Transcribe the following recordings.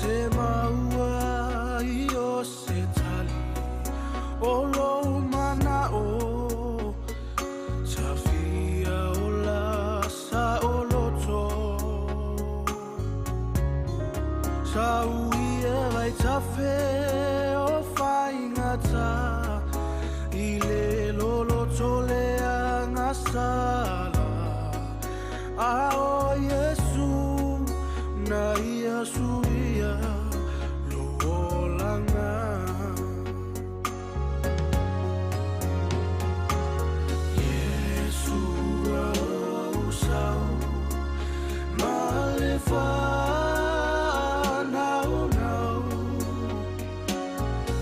te maua ai o se tali o lou manaʻo Tafia ola saʻoloto Sau ia vaitafe o faigata I le loloto leaga sala A o Iesu na ia suia lou olaga Iesu ou sau ma le faanaunau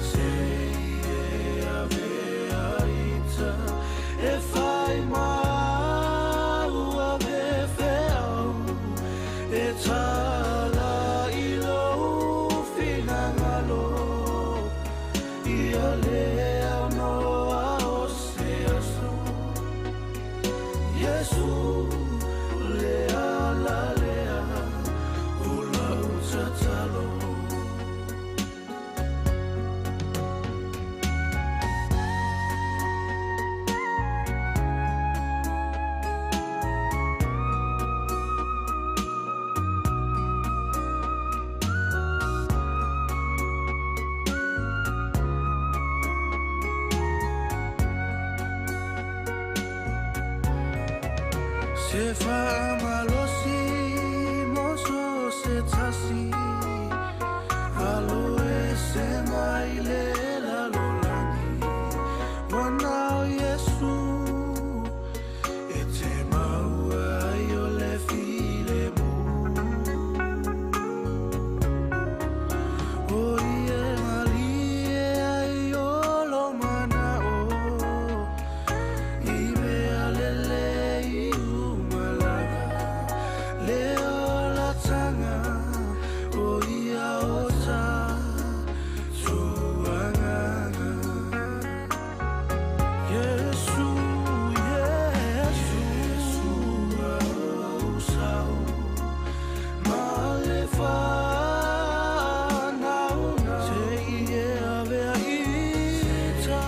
Se i e avea ita e fai ma au ave feau E tala i lou finagalo Ia le aunoa o se aso Iesu le ala lea o lau tatalo. Se faamalosi mo so se tasi Alo ese mai le lalolagi Ua na o Iesu e te maua ai o le filemu O ia e malie ai o lou manaʻo I mea lelei uma lava Le olataga o ia o ta tuagaga Iesu, Iesu ou sau ma le faanaunau Se i e avea ita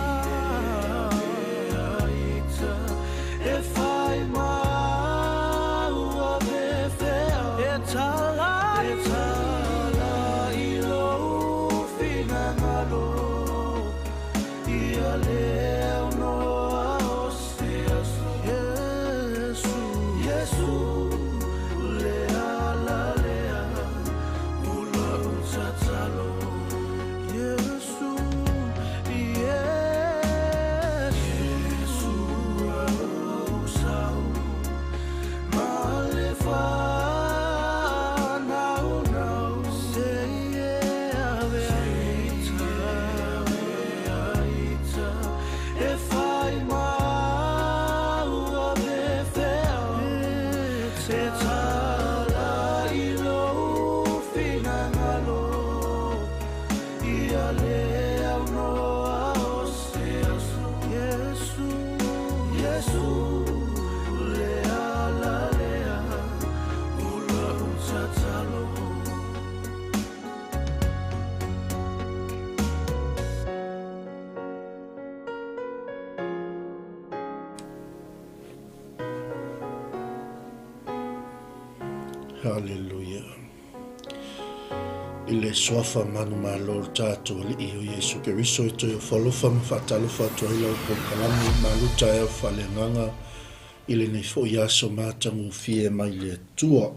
E fai ma au ave feau E tala, e tala i lou finagalo Ia le aunoa o se aso Iesu, Iesu le ala lea o lau tatalo Iesu, Iesu ou sau ma le faanaunau Se i e avea ita E fai ma au ave feau E tala i lou finagalo Ia le aunoa o se aso Iesu, Iesu le ala lea o lau tatalo. Haleluia. I le suafa manumalo o le tatou Alii o Iesu Keriso e toe ofo alofa ma faatalofa atu ai lau polokalame malu taeao faaleagaga i lenei foi aso matagofie mai le Atua.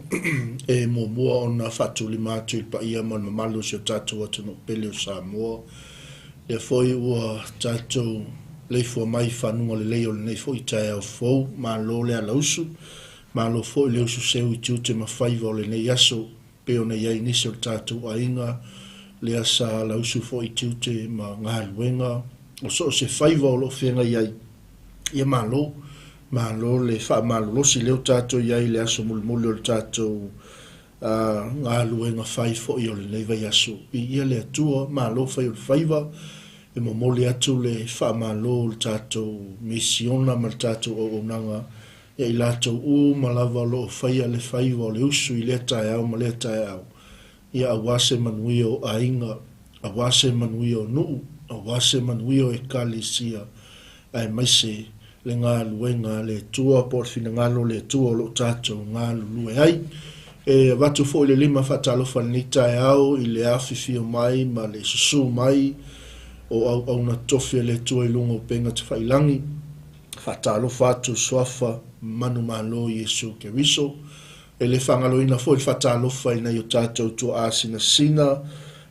E muamua ona faatulima atu i le paia ma le mamalu o si o tatou atunuu pele o Samoa. Lea foi ua tatou leifua mai i fanuga lelei o lenei foi taeao fou. Malo le alausu, malo foi le usu seu i tiute ma faiva o lenei aso, pei ona i ai nisi o le tatou aiga lea sa alausu foi i tiute ma galuega o so o se faiva o lo o feagai ai. Ia malo, malo le faamalolosi lea ua tatou i ai i le aso mulimuli o le tatou galuega fai foi o lenei vaiaso. Viia le Atua, malo fai o le faiva, e momoli atu le faamalo i le tatou misiona ma le tatou auaunaga ia i latou uma lava o lo o faia le faiva o le usu i lea taeao ma lea taeao. Ia aua se manuia o aiga, aua se manuia o nuu, aua se manuia o Ekalesia, aemaise le galuega a le Atua po o le finagalo o le Atua o lo o tatou galulue ai. E avatu foi le lima faatalofa i lenei taeao i le afifio mai ma le susu mai o auauna totofi a le Atua i luga o upega tafailagi. Faatalofa atu i le Suafa manumalo o Iesu Keriso. E le faagaloina foi le faatalofa i nai o tatou tuaa sinasina,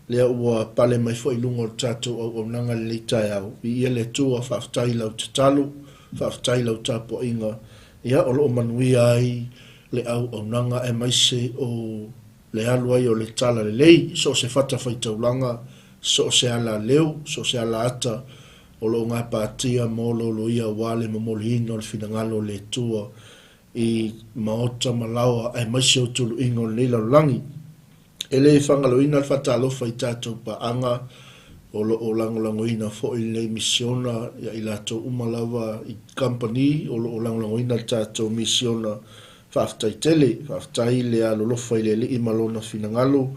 lea ua pale mai foi i luga o le tatou auaunaga i lenei taeao. Viia le Atua, faafetai i lau tatalo, faafetai i lau tapuaiga, ia o lo o manuia ai le auaunaga aemaise o le alu ai o le talalelei i so o se fatafaitaulaga, so o se alaleu, so o se alaata o lo o gapatia ma olooloia aua le momoliina o le finagalo o le Atua i maota ma laoa aemaise o tuluiga o lenei lalolagi. E le faagaloina le faatalofa i tatou paaga o lo o lagolagoina foi lenei misiona ia i latou uma lava i kamupani o lo o lagolagoina le tatou misiona. Faafetai tele, faafetai le alolofa i le Alii ma Lona finagalo.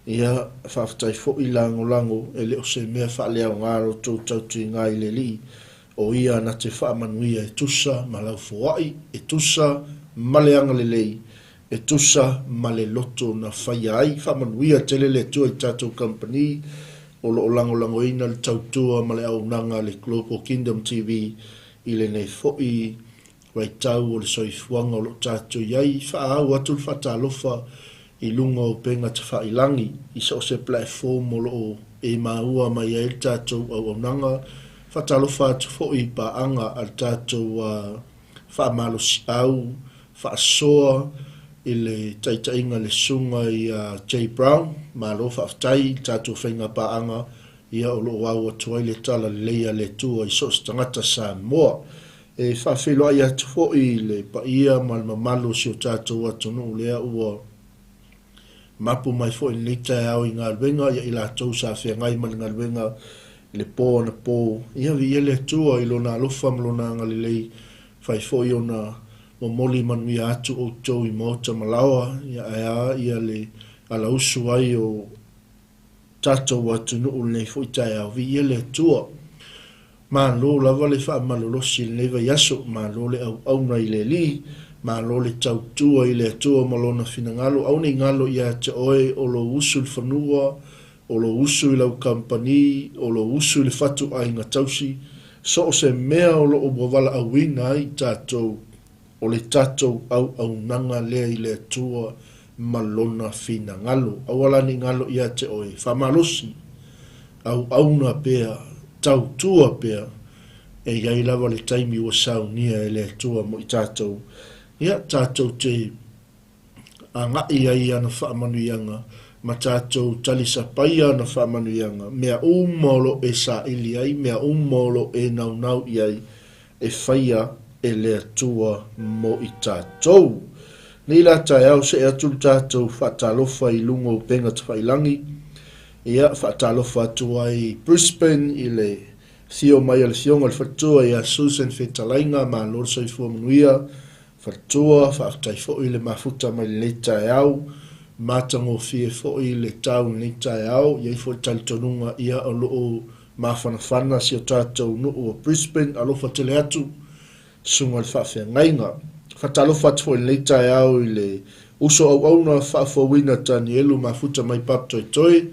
Ia, faafetai foi lagolago, e le o se mea faaleaoga lo outou tautuiga i le Alii. O Ia na te faamanuia e tusa ma lau foai, e tusa ma le agalelei, e tusa ma le loto na faia ai. Faamanuia tele le Atua i tatou kamupani o lo o lagolagoina le tautua ma le auaunaga a le Global Kingdom TV i lenei foi vaitau o le soifuaga o lo o tatou i ai. Faaau atu le faatalofa i luga o upega tafailagi i so o se platform o lo o e maua mai ai le tatou auaunaga. Faatalofa atu foi i paaga a le tatou faamalosiau faasoa i le taitaiga a le Susuga ia Jay Brown. Malo faafetai i le tatou faiga paaga ia o lo o au atu ai le talalelei a le Atua i so o se tagata Samoa. E faafeiloai atu foi i le paia ma le mamalu o si o tatou atunuu lea ua mapu mai foi i lenei taeao i galuega, ia i latou sa feagai ma le galuega i le po anapo. Ia viia le Atua i Lona alofa ma Lona agalelei, fai foi ona momoli manuia atu outou i maota ma laoa, ia ae a ia le alausu ai o tatou atunuu i lenei foi taeao. Viia le Atua. Malo lava le faamalolosi i lenei vaiaso, malo le auauna i le Alii, malo le tautua i le Atua ma Lona finagalo. Aua ne i galo ia te oe o lou usu i le fanua, o lou usu i lau kamupani, o lou usu i le fatuaiga tausi, so o se mea o lo o ua valaauina ai i tatou, O le tatou auaunaga lea i le Atua ma Lona finagalo. Aua la ne i galo ia te oe. Faamalosi, auauna pea, tautua pea, e i ai lava le taimi ua saunia e le Atua mo i tatou. Ia, tatou te agai ai i ana faamanuiaga ma tatou talisapaia ana faamanuiaga, mea uma o lo o e saili ai, mea uma o lo o e naunau i ai, e faia e le Atua mo i tatou. Nei la taeao see atu le tatou faatalofa i luga o upega tafailangi, ia faatalofa atu ai i Brisbane i le afio mai a le Afioga i le Faletua ia Susan Fetalaiga, malo le soifua manuia, Faletua, faafetai foi le mafuta mai lenei taeao, matagofie foi le tau i lenei taeao, i ai foi le talitonuga ia o lo o Mafanafana si o tatou nuu o Brisbane, alofa tele atu, susuga i le faafeagaiga. Faatalofa atu foi i lenei taeao i le uso auauna faafouina Tanielu Mafuta mai Papatoetoe,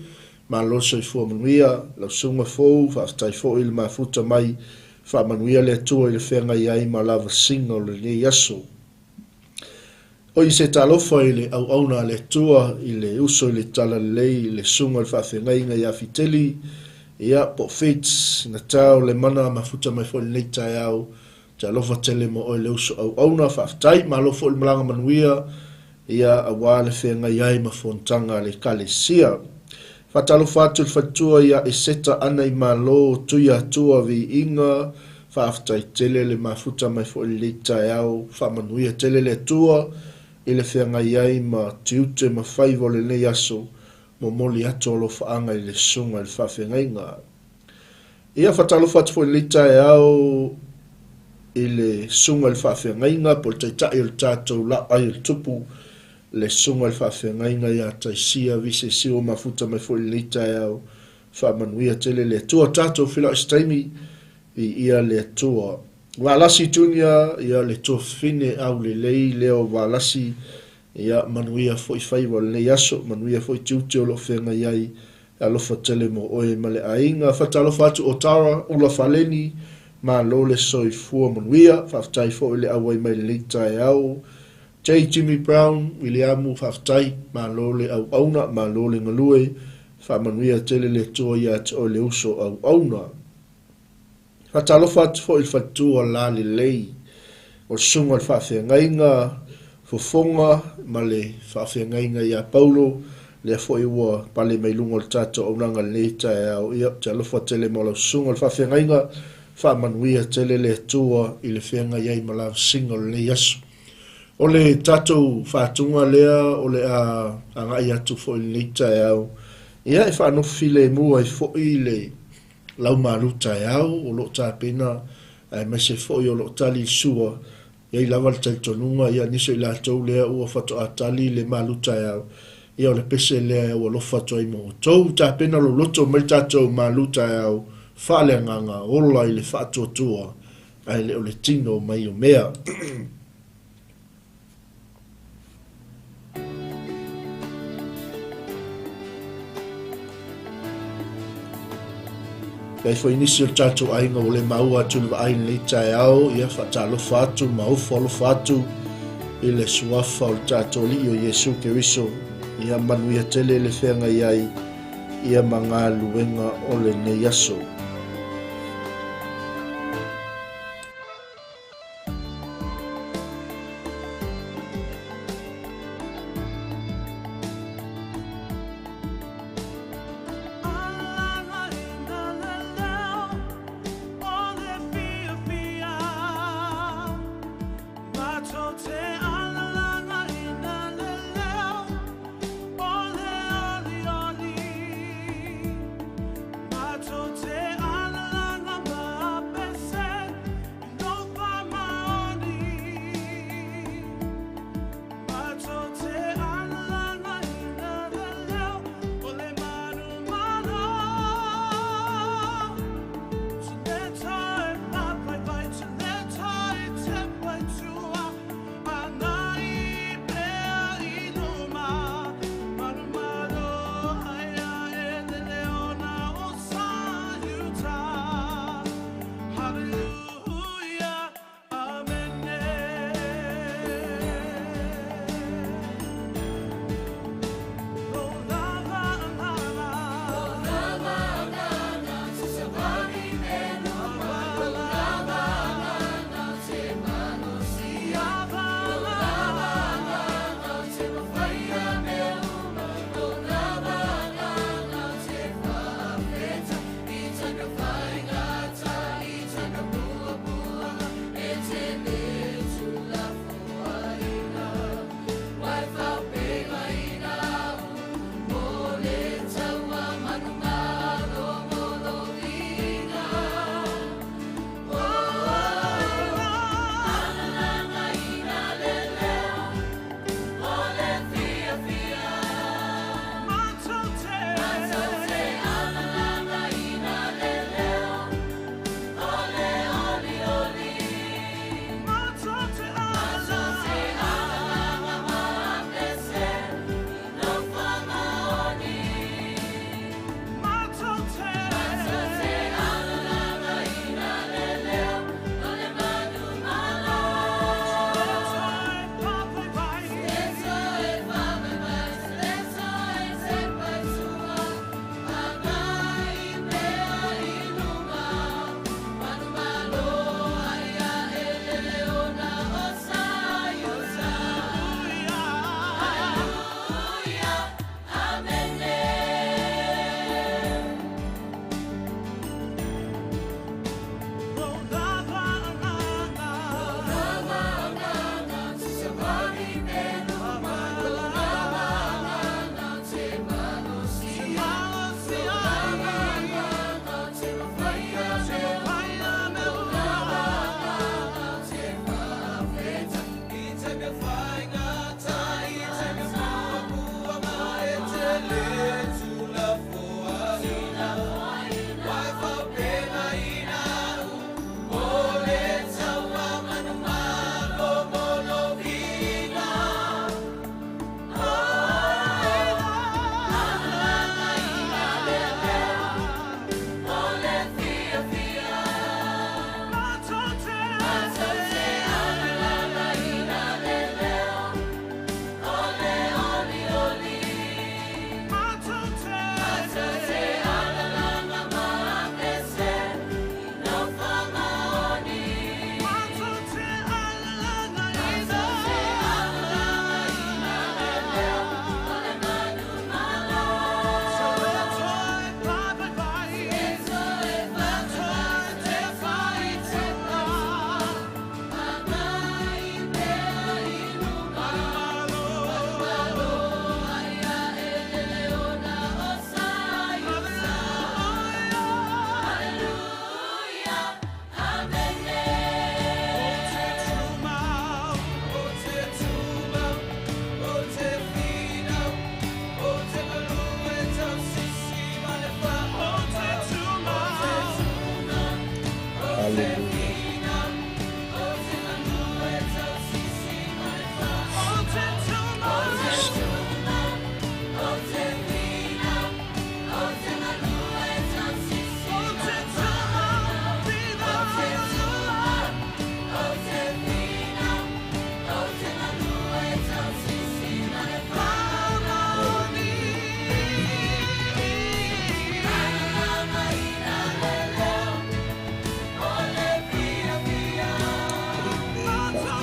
malo le soifua manuia, lau susuga fou, faafetai foi i le mafuta mai, faamanuia le Atua i le feagai ai ma lavasiga o lenei aso. Oi se talofa i le auauna a le Atua, i le uso i le talalelei, i le susuga i le faafeagaiga ia Fiteli, ia, po o Fitz, Natal, Lemana, mafuta mai foi i lenei taeao. Te alofa tele mo oe le uso auauna, faafetai, malo foi le malaga manuia, ia, aua le feagai ai ma fonotaga a le Ekalesia. Faatalofa atu i le faletua ia Eseta Ana i Malo, Tuiatua Viiga, faafetai tele le mafuta mai foi i lenei taeao, faamanuia tele le Atua i le feagai ai ma tiute ma faiva o lenei aso, momoli atu alofaaga i le Susuga i le Faafeagaiga. Ia, faatalofa atu foi i lenei taeao i le Susuga i le Faafeagaiga po o le Taitai o le tatou Laau Ai o le Tupu, le Susuga i le Faafeagaiga ia Taisia Visesi ua mafuta mai foi i lenei taeao. Faamanuia tele le Atua. Tatou feiloai se taimi, viia le Atua. Valasi Junior, ia le tuafafine aulelei lea o Valasi, ia manuia foi faiva o lenei aso, manuia foi tiute o lo o feagai ai. Alofa tele mo oe ma le aiga. Faatalofa atu o Tara Ula Faleni, malo le soifua manuia. Faafetai foi le auai mai lenei taeao. J. Jimmy Brown, Wiliamu, faafetai, malo le auauna, malo le galue, faamanuia tele le Atua ia te oe le uso auauna. Faatalofa atu foi i le faletua lalelei o le Susuga i le Faafeagaiga Fofoga ma le Faafeagaiga ia Paulo, lea foi ua pale mai luga o le tatou auaunaga i lenei taeao. Ia, ou te alofa tele mo lau Susuga i le Faafeagaiga, faamanuia tele le Atua i le feagai ai ma lavasiga o lenei aso. O le tatou faatuga lea o le a agai atu foi i lenei taeao, ia e faanofo filemu ai foi le lau malu taeao o lo o tapena aemaise foi o lo o tali le sua. E i ai lava le talitonuga, ia nisi o i latou lea ua faatoa tali le malu taeao, ia o le pese lea e aualofa atu ai mo outou. Tapena lou loto mai le tatou malu taeao faaleagaga, ola i le faatuatua ae le o le tino mai o mea. E ai foi nisi o le tatou aiga ua le maua atu le vaai i lenei taeao, ia faatalofa atu ma ofo alofa atu i le suafa o le tatou Alii o Iesu Keriso. Ia manuia tele le feagai ai ia ma galuega o lenei aso.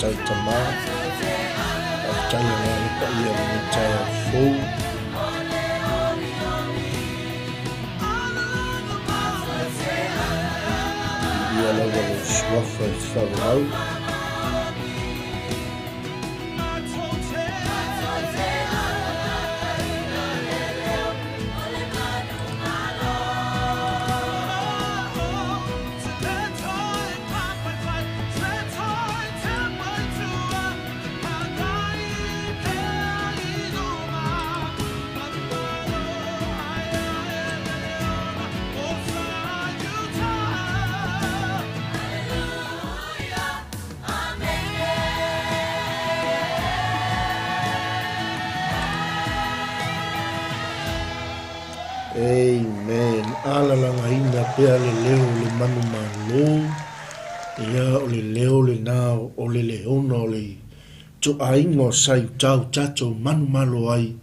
Faafetai Tama, faafetai Agaga Paia i lenei taeao fou. Viia lava lou suafa e faavalau. Amen. Alalagaina pea le leo o le manumalo. Ia, o le leo lena o le leona o le ituaiga o Saiutau tatou manumalo ai.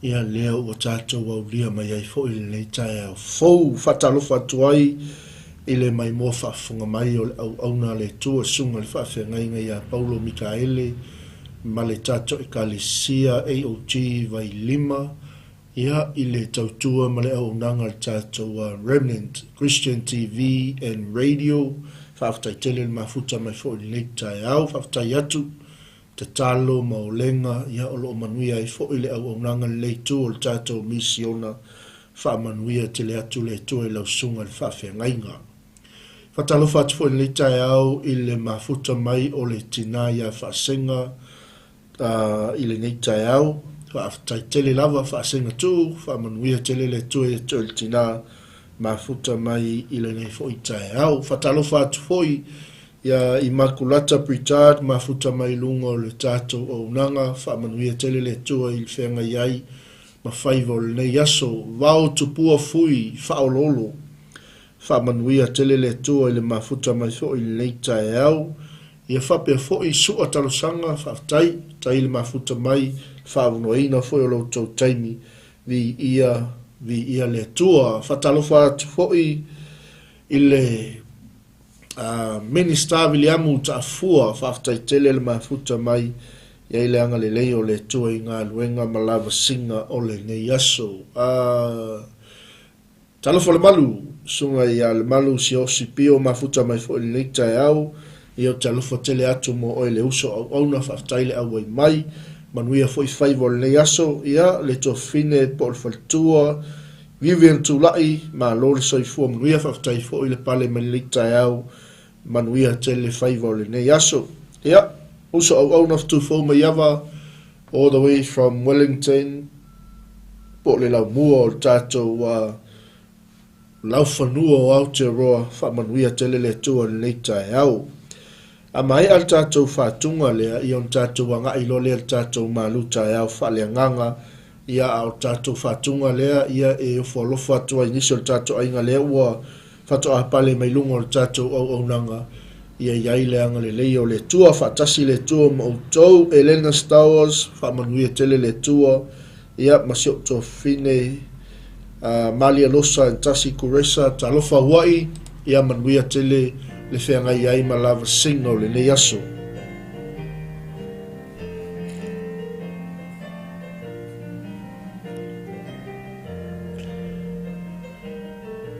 Ia, lea ua tatou aulia mai ai foi lenei taeao fou. Faatalofa atu ai i le maimoa faafofoga mai o le auauna a le Atua, Susuga i le Faafeagaiga ia Paulo Mikaele ma le tatou Ekalesia AOG Vailima, ia, i le tautua ma le auaunaga a le tatou Remnant Christian TV and Radio. Faafetai tele le mafuta mai foi i lenei taeao. Faafetai atu, tatalo ma olega, ia, o lo o manuia ai foi le auaunaga lelei itu o le tatou misiona. Faamanuia tele atu le Atua i lau susuga i le faafeagaiga. Faatalofa atu foi i lenei taeao i le mafuta mai o le tina ia Faasega i lenei taeao. Faafetai tele lava Faasega Tuu, faamanuia tele le Atua ia te oe le tina mafuta mai i lenei foi taeao. Faatalofa atu foi ia Imakulata Pritchard, mafuta mai i luga o le tatou auaunaga. Faamanuia tele le Atua i le feagai ai ma faiva o lenei aso. Vao Tupua Fui Faaoloolo, faamanuia tele le Atua i le mafuta mai foi i lenei taeao. Ia faapea foi Sua Talosaga, faafetai, faafetai i le mafuta mai, le faaavanoaina foi o lo outou taimi. Viia, viia le Atua. Faatalofa atu foi i le Minista Viliamu Taafua, faafetai tele le mafuta mai ia i le agalelei o le Atua i galuega ma lavasiga o lenei aso. Talofa Lemalu, susuga ia Lemalu Siaosi Pio, mafuta mai foi i lenei taeao. Ia ou te alofa tele atu mo oe le uso auauna, faafetai le auai mai. Manuia foi faiva o lenei aso. Ia, le tuafafine po o le faletua, Vivian Tulai, malo le soifua manuia, faafetai foi le pale mai lenei taeao, manuia tele faiva o lenei aso. Ia, uso auauna Futufou Maiava, all the way from Wellington, po o le laumua o le tatou laufanua o Aotearoa, faamanuia tele le Atua i lenei taeao. A maea le tatou faatuga lea, ia ona tatou agai loa lea i le tatou malu taeao faaleagaga, ia a o le tatou faatuga lea, ia e ofo alofa atu ai i nisi o le tatou aiga lea ua faatoa pale mai luga o le tatou auaunaga, ia i ai le agalelei o le Atua, faatasi le Atua ma outou. Elena Stowers, faamanuia tele le Atua, ia ma si ou tuafafine, Malia Losa and Tasi Kuresa, talofa ua'i, ia manuia tele le feagai ai ma lava singa o lenei aso.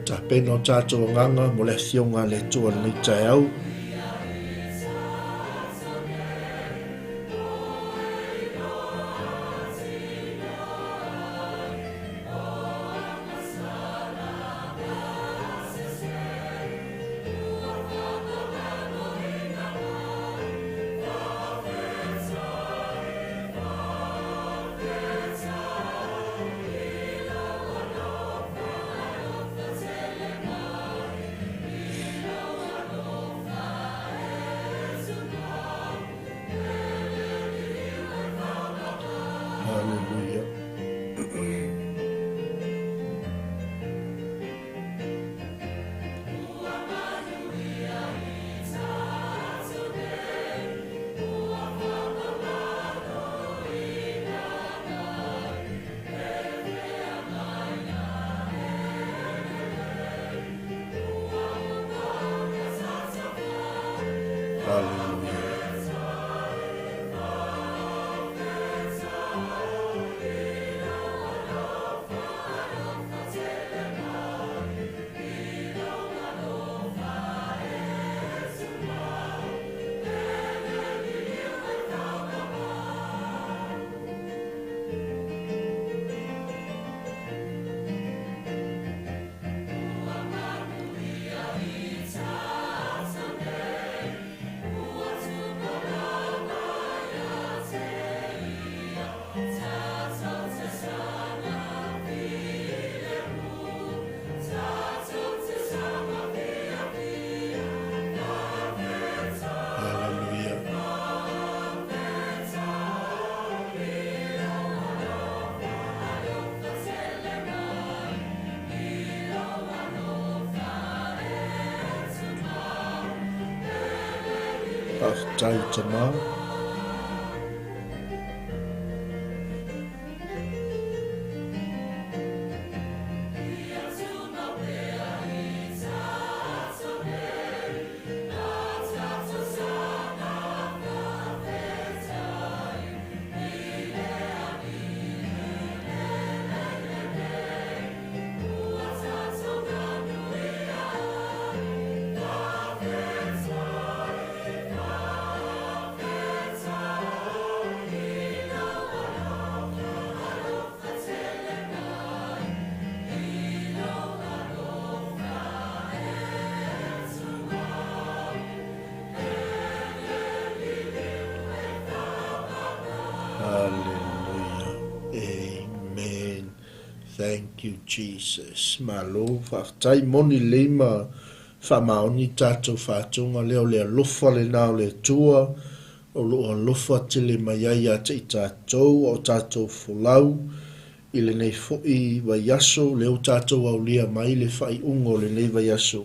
Tapena o tatou agaga mo le afioga a le Atua i lenei taeao. Hallelujah. Hallelujah. Faafetai tama. Hallelujah. Amen. Thank you Jesus. Malo faafetai moni lelei ma faamaoni tatou faatoga lea o le alofa lena o le Atua o lo o alofa tele mai ai ia te i tatou a o tatou folau i lenei foi vaiaso lea ua tatou aulia mai le faaiuga o lenei vaiaso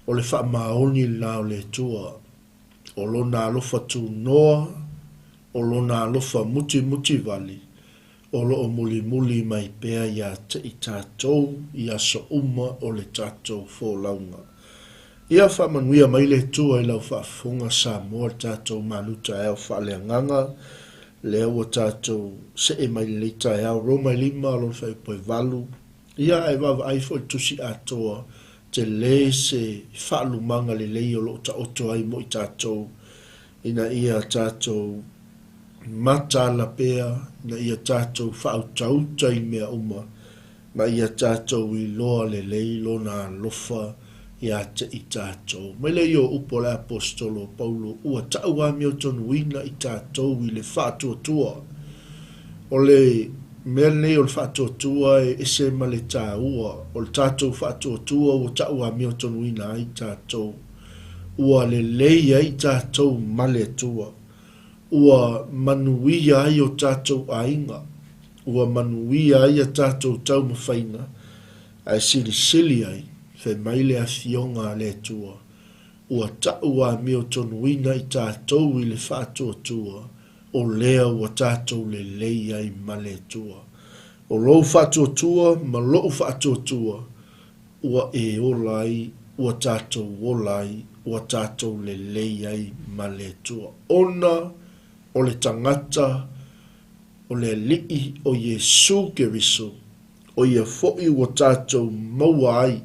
o le faamaoni lena o le Atua o Lona alofa tunoa, o Lona alofa mutimutivale, o lo o mulimuli mai pea ia te i tatou i aso uma o le tatou folauga. Ia faamanuia mai le Atua i lau faafofoga Samoa i le tatou malu taeao faaleagaga lea ua tatou see mai lenei taeao Roma e lima lona fuaiupu e valu. Ia ae vaavaai foi i le tusi atoa tele se faalumaga lelei o lo o taoto ai mo i tatou ina ia tatou mataala pea, ina ia tatou faautauta i mea uma, ma ia tatou iloa lelei Lona alofa ia te i tatou. Mai lea i o upu a le Aposetolo o Paulo, Ua tau amiotonuina i tatou i le faatuatua. O le mea lenei o le faatuatua e ese ma le taua. O le tatou faatuatua ua tau amiotonuina ai tatou. Ua lelei ai tatou ma le Atua. Ua manuia ai o tatou aiga. Ua manuia ai a tatou taumafaiga, ae silisili ai, fai mai le Afioga a le Atua, ua tau amiotonuina i tatou i le faatuatua, o lea ua tatou lelei ai ma le Atua. O lou faatuatua ma lo'u faatuatua, ua e ola ai, ua tatou ola ai, ua tatou lelei ai ma le Atua. Ona o le tagata o le Alii o Iesu Keriso, o ia foi ua tatou maua ai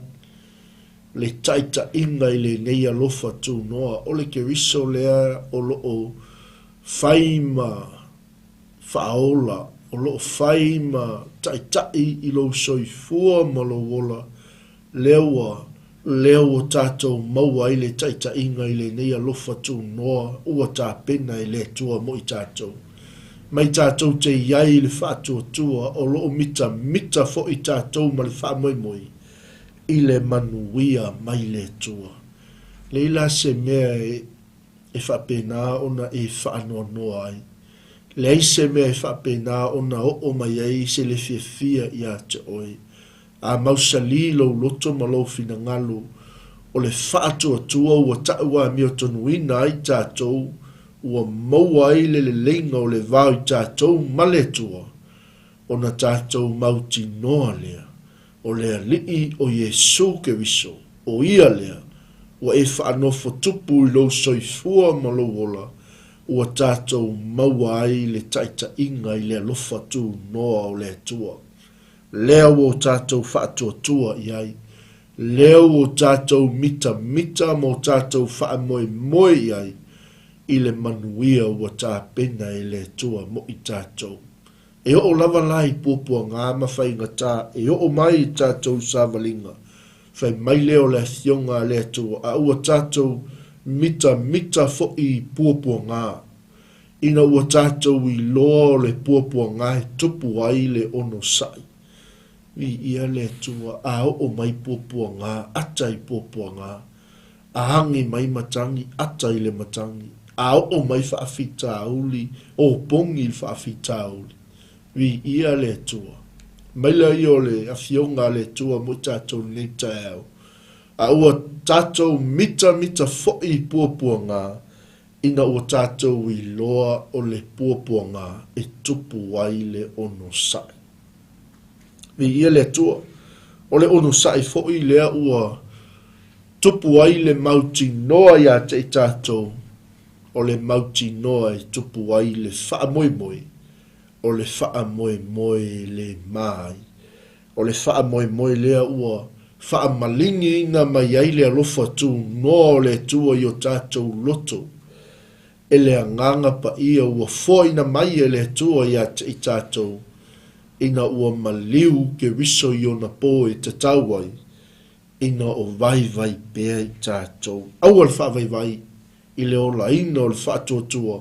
le taitaiga i lenei alofa tunoa. O le Keriso lea o lo o fai ma faaola, o lo o fai ma taitai i lou soifua ma lou ola, lea ua, lea ua tatou maua ai le taitaiga i lenei alofa tunoa ua tapena e le Atua mo i tatou. Mai tatou te i ai i le faatuatua o lo o mitamita foi tatou ma le faamoemoe i le manuia mai le Atua. Leai la se mea e e faapena ona e faanoanoa ai. Leai se mea e faapena ona oo mai ai se le fiafia ia te oe. A mausali lou loto ma lou finagalo, o le faatuatua ua tau amiotonuina ai tatou, ua maua ai le leleiga o le vao i tatou ma le Atua, ona tatou mautinoa lea, o le Alii o Iesu Keriso, o Ia lea ua e faanofo tupu i lou soifua ma lou ola, ua tatou maua ai le taitaiga i le alofa tunoa o le Atua. Lea ua o tatou faatuatua i ai, lea ua o tatou mitamita ma o tatou faamoemoe i ai i le manuia ua tapena e le Atua mo i tatou. E oo lava la i puapuaga ma faigata e oo mai i tatou savaliga, fai mai lea o le Afioga a le Atua, a ua tatou mitamita foi i puapuaga, ina ua tatou iloa o le puapuaga e tupu ai le onosai. Viia le Atua, a oo mai puapuaga, ata i puapuaga, a agi mai matagi, ata i le matagi, a oo mai faafitauli, opogi i le faafitauli. Viia le Atua. Mai lea ia o le Afioga a le Atua mo i tatou i lenei taeao, a ua tatou mitamita foi i puapuaga, Ina ua tātou iloa o le puapuaga e tupu ai le onosai. Viia le Atua, o le onosai foi lea ua tupu ai le mautinoa ia te i tātou, o le mautinoa e tupu ai le faamoemoe, o le faamoemoe e le ma ai. O le faamoemoe lea ua faamaligiina mai ai le alofa tunoa o le Atua i o tātou loto, e le Agaga Paia ua foaina mai e le Atua ia te i tātou, ina ua maliu Keriso i ona pō e tatau ai, ina o vaivai pea i tātou. Aua le faavaivai i le olaina o le faatuatua,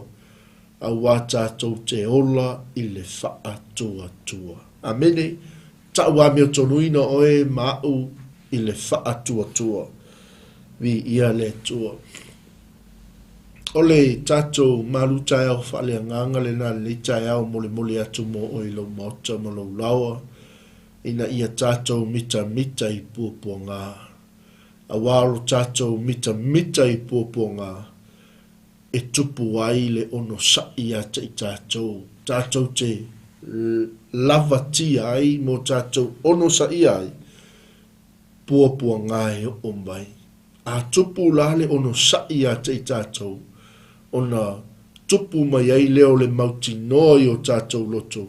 auā tātou te ola i le faatuatua. Amene. Ta'u amiotonuina oe ma a'u i le faatuatua. Viia le Atua. O le tatou malu taeao faaleagaga lena lenei taeao molemole atu mo oe i lou maota ma lou laoa, ina ia tatou mitamita i puapuaga. Auā o lo tatou mitamita i puapuaga, e tupu ai le onosai ia te i tatou, tatou te lavatia ai mo tatou onosaia ai, puapuaga e oo mai. A tupu la le onosai ia te i tatou, ona tupu mai ai lea o le mautinoa i o tatou loto,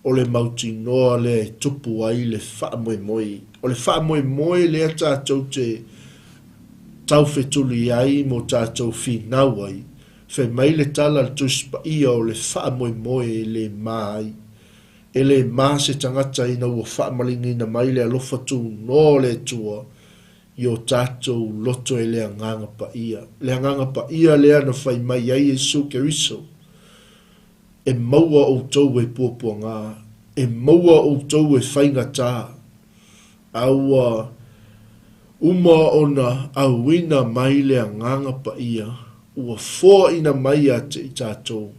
o le mautinoa lea e tupu ai le faamoemoe. O le faamoemoe lea tatou te taufetuli ai mo tatou finau ai, fai mai le tala a le Tusi Paia o le faamoemoe e le ma ai. E le ma se tagata ina ua faamaligiina mai le alofa tunoa o le Atua i o tatou loto e le Agaga Paia. Le Agaga Paia lea na fai mai ai Iesu Keriso, E maua outou e puapuaga, e maua outou e faigata, a ua uma ona auina mai le Agaga Paia, ua foaina mai ia te i tatou,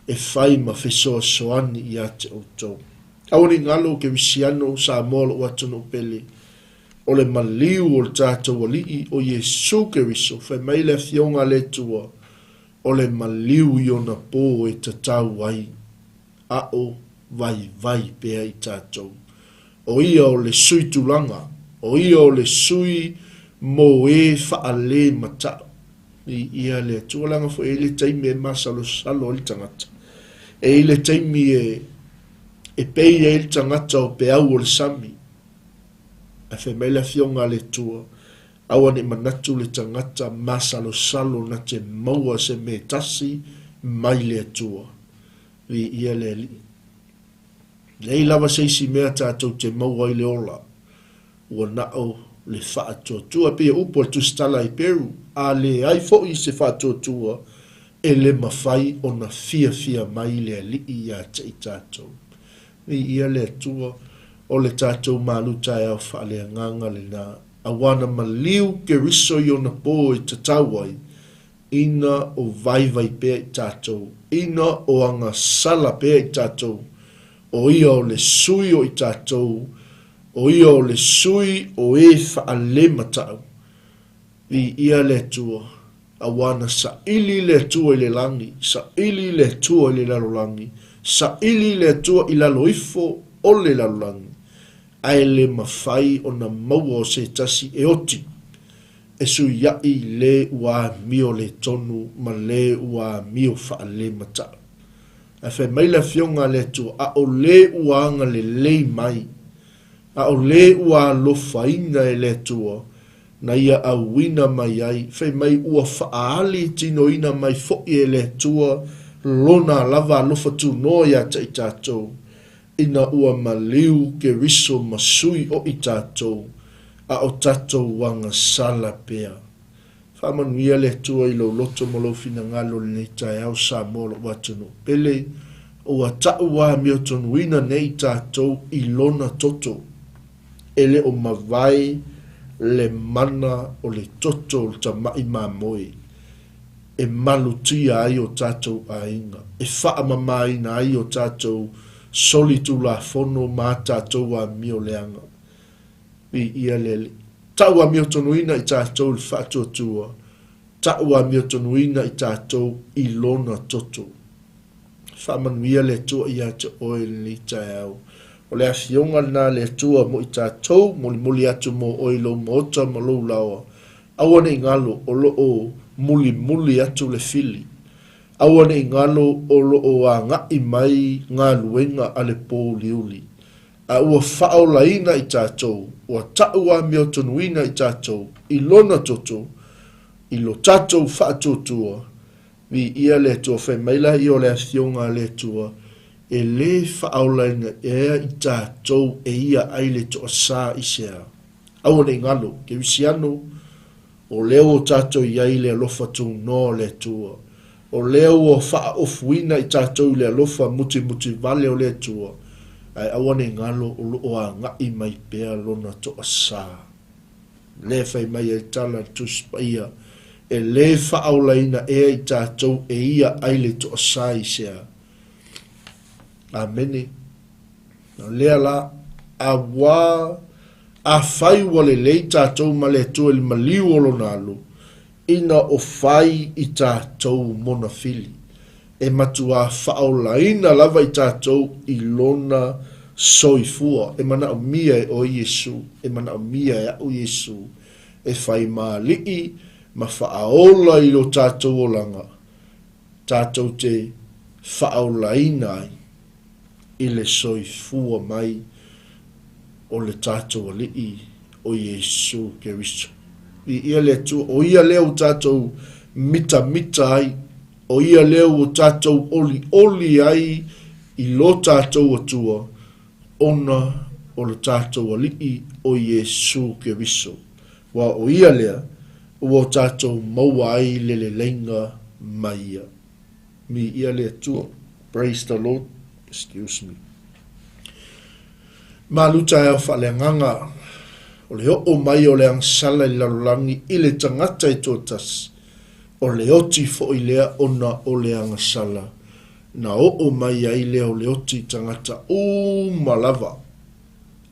e fai ma fesoasoani ia te outou. Aua ne i galo Kerisiano, Samoa lou atunuu pele, o le maliu o le tatou Alii o Iesu Keriso, fai mai le Afioga a le Atua, o le maliu i ona pō e tatau ai, aʻo vaivai pea i tatou. O ia o le sui tulaga, o ia o le sui mo e faale mata'u. Viia le Atua, leaga foi e i ai le taimi e masalosalo ai le tagata. E i ai le taimi e e pei ai le tagata o peau o le sami. Ae fai mai le Afioga a le Atua, Aua ne i manatu le tagata masalosalo na te maua se mea tasi mai le Atua. Viia le Alii. Leai lava se isi mea tatou te maua ai le ola, ua na o le faatuatua. E pei o upu a le Tusitala i Peru, A leai foi se faatuatua, e le mafai ona fiafia mai le Alii ia te i tatou. Viia le Atua, o le tatou malu taeao faaleagaga lena, auā na maliu Keriso i ona pō e tatau ai, ina o vaivai pea i tatou, ina o agasala pea i tatou, o ia o le sui o i tatou, o ia o le sui o e faalemata'u. Viia le Atua, auā na saili le Atua i le lagi, saili le Atua i le lalolagi, saili le Atua i lalo ifo o le lalolagi, ae le mafai ona maua o se tasi e oti, e suiaʻi le ua amio le tonu ma le ua amio faalemata'u. Ae fai mai le Afioga a le Atua, ʻAʻole ua agalelei mai, ʻaʻole ua alofaina e le Atua na ia auina mai ai, fai mai ua faaali tinoina mai foʻi e le Atua lona lava alofa tunoa ia te i tatou, ina ua maliu Keriso ma sui o i tatou, a o tatou agasala pea. Faamanuia le Atua i lou loto ma lou finagalo i lenei taeao, Samoa lou atunuu pele, ua ta'u amiotonuina nei tatou i lona toto. E le o mavae le mana o le toto o le tama'i mamoe e malutia ai o tatou aiga, e faamamaina ai o tatou solitulafono ma a tatou amio leaga. Viia le Alii. Tau amiotonuina i tatou i le faatuatua. Ta'u amiotonuina i tatou i Lona toto. Faamanuia le Atua ia te oe i lenei taeao. O le Afioga lena a le Atua mo i tatou, molimoli atu mo oe i lou maota ma lou laoa. Aua ne i galo, o lo o mulimuli atu le fili. Aua ne i galo, o lo o aga'i mai galuega a le pōuliuli. A ua faaolaina i tatou, ua ta'u amiotonuina i tatou i Lona toto, i lo tatou faatuatua, Viia le Atua, fai mai la ia o le Afioga a le Atua, e lē faaolaina ea i tatou e ia ai le toasā i se a? Aua ne i galo, Kerisiano, o lea ua tatou i ai i le alofa tunoa o le Atua. O lea ua faaofuina i tatou i le alofa mutimutivale o le Atua, ae aua ne i galo o lo o aga'i mai pea Lona toasā. Lea fai mai ai tala le Tusi Paia, E lē faaolaina ea i tatou e ia ai le toasā i se a? Amene. O lea la, auā, afai ua lelei tatou ma le Atua i le maliu o Lona alo, ina o fai i tatou mona fili, e matuā faaolaina lava i tatou i Lona soifua. E manaomia e oe Iesū, e manaomia e aʻu Iesū, e fai ma Alii ma faaola i lo tatou olaga, tatou te faaolaina ai i le soifua mai o le tatou Alii o Iesū Keriso. Viia le Atua, o Ia lea ua tatou mitamita ai, o Ia lea ua tatou olioli ai i lo tatou Atua, ona o le tatou Alii o Iesū Keriso. Aua o Ia lea ua tatou maua ai le leleiga mai Ia. Viia le Atua. Praise the Lord. Excuse me. Malu taeao faaleagaga, o le oo mai o le agasala i le lalolagi i le tagata e toatasi, o le oti foi lea ona o le agasala na oo mai ai lea o le oti i tagata uma lava,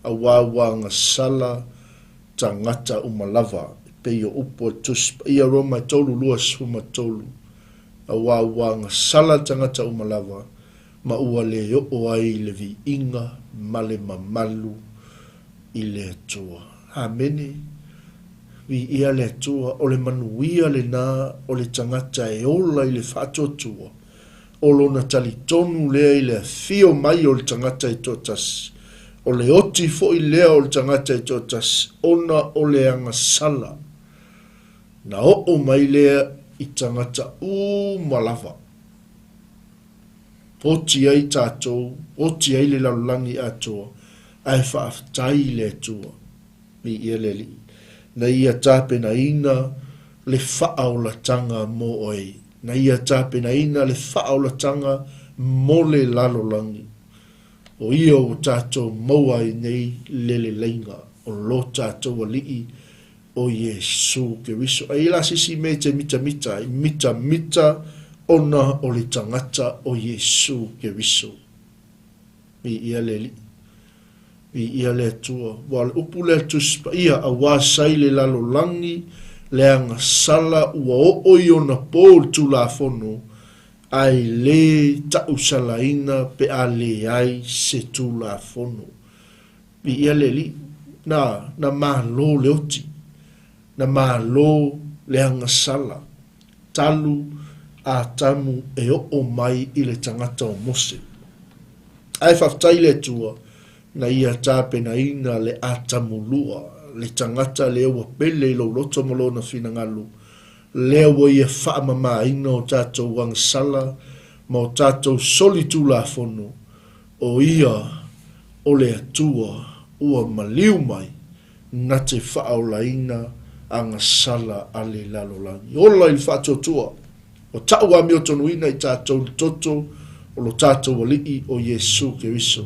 auā ua agasala tagata uma lava, e pei o upu a le Tusi Paia Roma e 3:23, auā ua agasala tagata uma lava, ma ua lē oo ai le viiga ma le mamalu i le Atua. Amene. Viia le Atua, o le manuia lenā o le tagata e ola i le faatuatua, o lona talitonu lea i le afio mai o le tagata e toatasi, o le oti foi lea o le tagata e toatasi, ona o le agasala na oo mai lea i tagata uma lava. Oti ai tatou, oti ai le lalolagi atoa, ae faafetai i le Atua, viia le Alii, na Ia tapenaina le faaolatanga mo oe, na Ia tapenaina le faaolatanga mo le lalolagi. O Ia ua tatou maua ai nei le leleiga o lo tatou Alii o Iesū Keriso. A i la se isi mea e te mitamita ai, mitamita ona o le tagata o Iesū Keriso. Viia le Alii. Viia le Atua. Ua o le upu lea Tusi Paia, auā sa i le lalolagi le agasala ua oo i ona pō le Tulafono, ae lē taʻusalaina pe a leai se Tulafono. Viia le Alii, na, na malo le oti, na malo le agasala, talu Atamu e oo mai i le tagata o Mose. Ae faafetai le Atua, na Ia tapenaina le Atamu lua, le tagata lea ua pele i lou loto ma lona finagalo, lea ua Ia faamamaina o tatou agasala ma o tatou solitulafono, o Ia o le Atua ua maliu mai na te faaolaina agasala a le lalolagi. Ola i le faatuatua, ua ta'u amiotonuina i tatou le toto o lo tatou Alii o Iesu Keriso.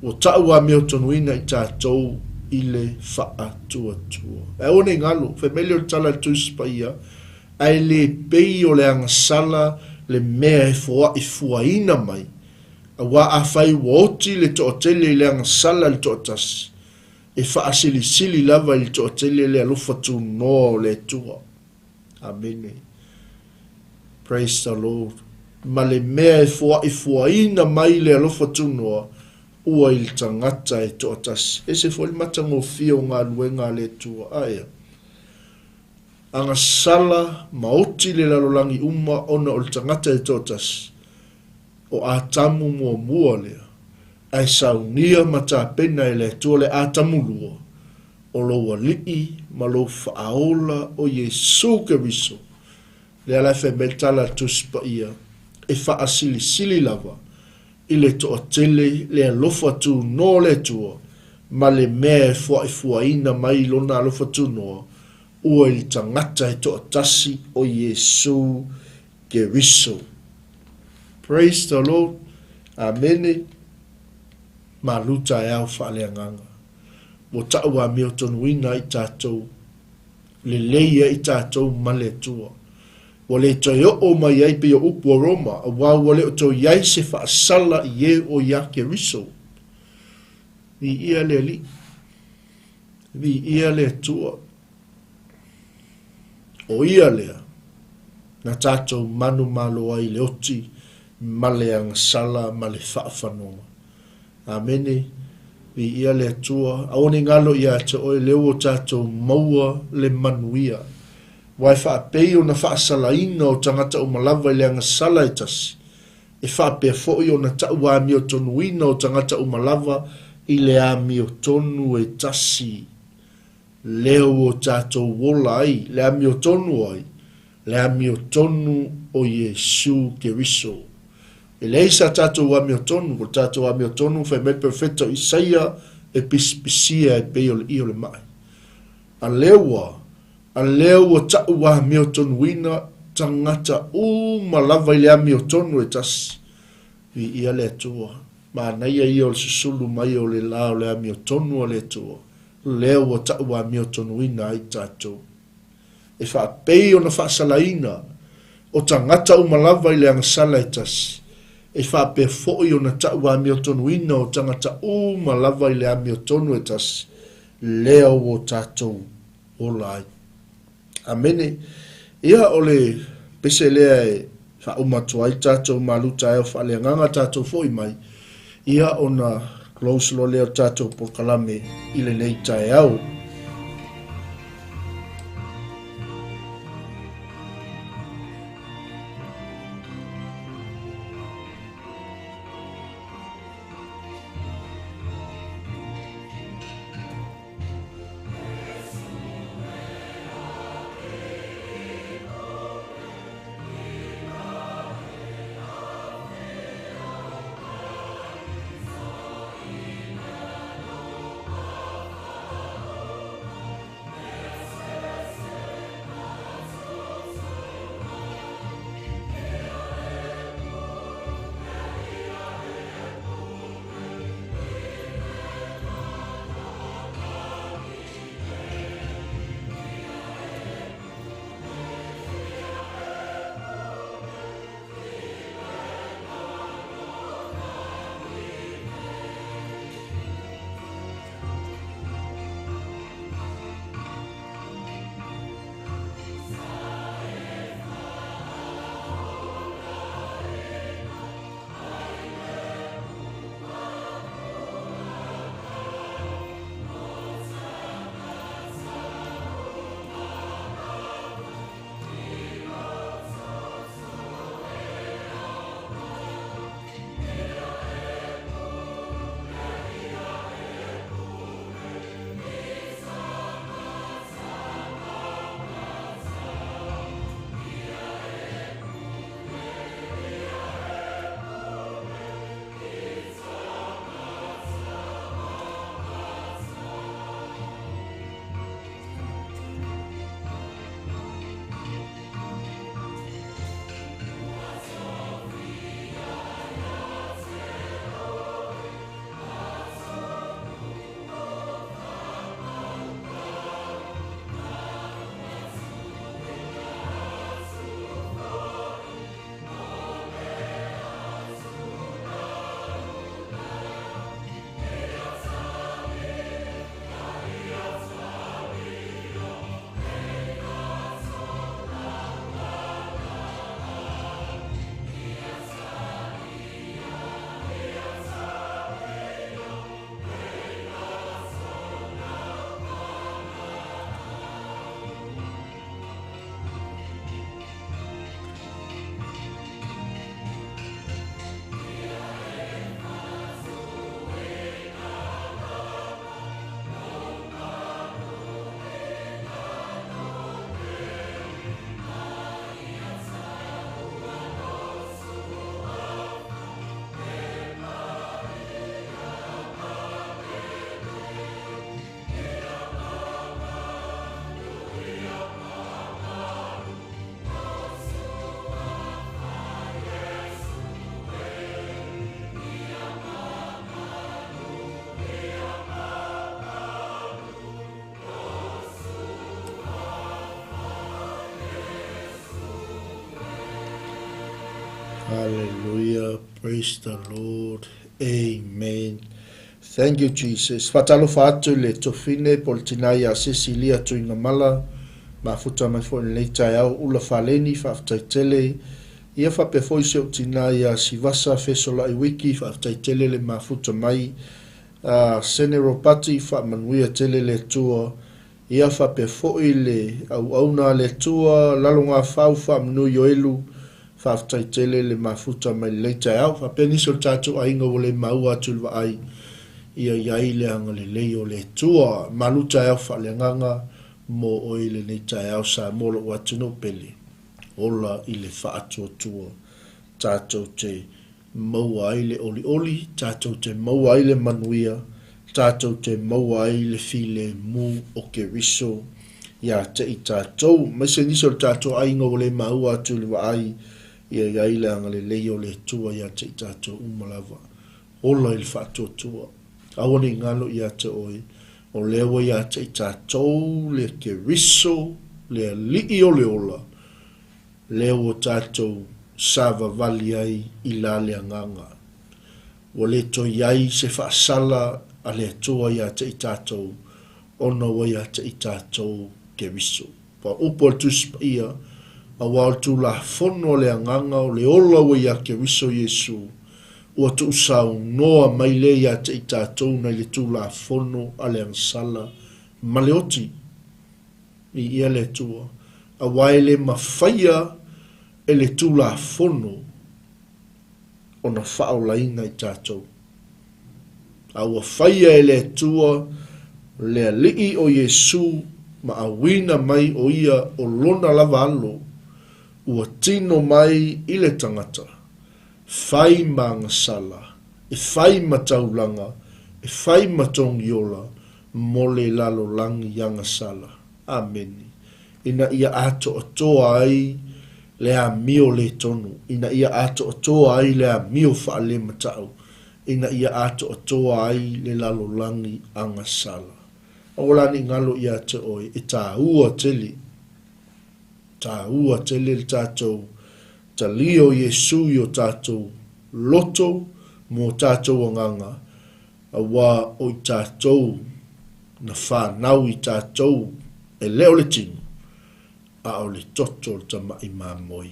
Ua ta'u amiotonuina i tatou i le faatuatua. Ae aua ne i galo, fai mai lea o le tala a le Tusi Paia, ae le pei o le agasala le mea e foa'i fuaina mai, Auā afai ua oti le toatele i le agasala i le toatasi, e faasilisili lava i le toatele le alofa tunoa o le Atua. Amene. Praise the Lord. Ma le mea e foaifoaina mai le alofa tunoa, ua i le tagata e toatasi. Ese foi le matagofie o galuega a le Atua. Aea. Agasala ma oti le lalolagi uma ona o le tagata e toatasi. O Atamu muamua lea, ae saunia ma tapena e le Atua le Atamu lua, o lou Alii ma lou Faaola o Iesu Keriso. Lea la e fai mai le tala a le Tusi Paia, e faasilisili lava i le toatele le alofa tunoa o le Atua ma le mea e foaifoaina mai lona alofa tunoa ua i le tagata e toatasi o Iesu Keriso. Praise the Lord. Amene. Malu taeao faaleagaga. Ua ta'u amiotonuina ai tatou, lelei ai tatou ma le Atua. Ua le toe oo mai ai pei o upu o Roma, auā ua le o toe i ai se faasala i e o iā Keriso. Viia le Alii. Viia le Atua. ʻO ia lea na tatou manumalo ai i le oti ma le agasala ma le faafanua. Amene. Viia le Atua. Aua ne i galo ia te oe lea ua tatou maua le manuia. Aua e faapei ona faasalaina o tagata uma lava i le agasala e tasi, e faapea foi ona tau amiotonuina o tagata uma lava i le amiotonu e tasi. Lea ua tatou ola ai, le amiotonu ai, le amiotonu o Iesu Keriso. E leai sa tatou amiotonu, o le tatou amiotonu fai mai le perofeta o Isaia e pisipisia e pei o le io le mai. A lea ua, a lea ua ta'u amiotonuina tagata uma lava i le amiotonu e tasi. Viia le Atua. Manaia ia o le susulu mai o le la o le amiotonu a le Atua. Lea ua ta'u amiotonuina ai tatou. E faapei ona faasalaina o tagata uma lava i le agasala e tasi, e faapea foi ona ta'u amiotonuina o tagata uma lava i le amiotonu e tasi, lea ua tatou ola ai. Amene. Ia, o le pese lea e faauma atu ai tatou malu taeao faaleagaga tatou foi mai, ia ona close loa lea o le tatou polokalame i lenei taeao. Hallelujah, praise the Lord, amen. Thank you Jesus. Faatalofa atu i le tofine po o le tina ia Cecilia Tuigamala, mafuta mai foi i lenei taeao ula faleni, faafetai tele. Ia faapea foi si ou tina ia Sivasa Fesolai Wiki, faafetai tele le mafuta mai. Sene Ropati, faamanuia tele le Atua. Ia faapea foi le auauna a le Atua, Lalogafau Faamanu Ioelu, faafetai tele le mafuta mai lenei taeao. Faapea nisi o le tatou aiga ua le maua atu i le vaai, ia i ai le agalelei o le Atua. Malu taeao faaleagaga mo oe i lenei taeao Samoa lou atunuu pele. Ola i le faatuatua. Tatou te maua ai le olioli, tatou te maua ai le manuia, tatou te maua ai le filemu o Keriso ia te i tatou. Aemaise nisi o le tatou aiga ua le maua atu i le vaai, ia i ai le agalelei o le Atua ia te i tatou uma lava. Ola i le faatuatua. Aua ne i galo ia te oe, o lea ua ia te i tatou le Keriso, le Alii o le ola, lea ua tatou savavali ai i la le agaga. Ua le toe i ai se faasala a le Atua ia te i tatou, ona ua ia te i tatou Keriso. Ua upu a le Tusi Paia, Aua o le Tulafono a le Agaga o le ola ua ia Keriso Iesu, ua tuusaunoa mai lea ia te i tatou nai le Tulafono a le agasala ma le oti. Viia le Atua, aua e le mafaia e le Tulafono ona faaolaina i tatou. A ua faia e le Atua le Alii o Iesu ma auina mai o ia o Lona lava alo, ua tino mai i le tagata, fai ma agasala, e fai ma taulaga, e fai ma togiola, mo le lalolagi agasala. Amene. Ina ia atoatoa ai le amio le tonu, ina ia atoatoa ai le amio faalematau, ina ia atoatoa ai le lalolagi agasala. Aua la ne i galo ia te oe, e tāua tele, tāua tele le tatou talia o Iesu i o tatou loto ma o tatou agaga, Aua o i tatou na fanau i tatou e le o le tino, a o le toto o le tama'i mamoe,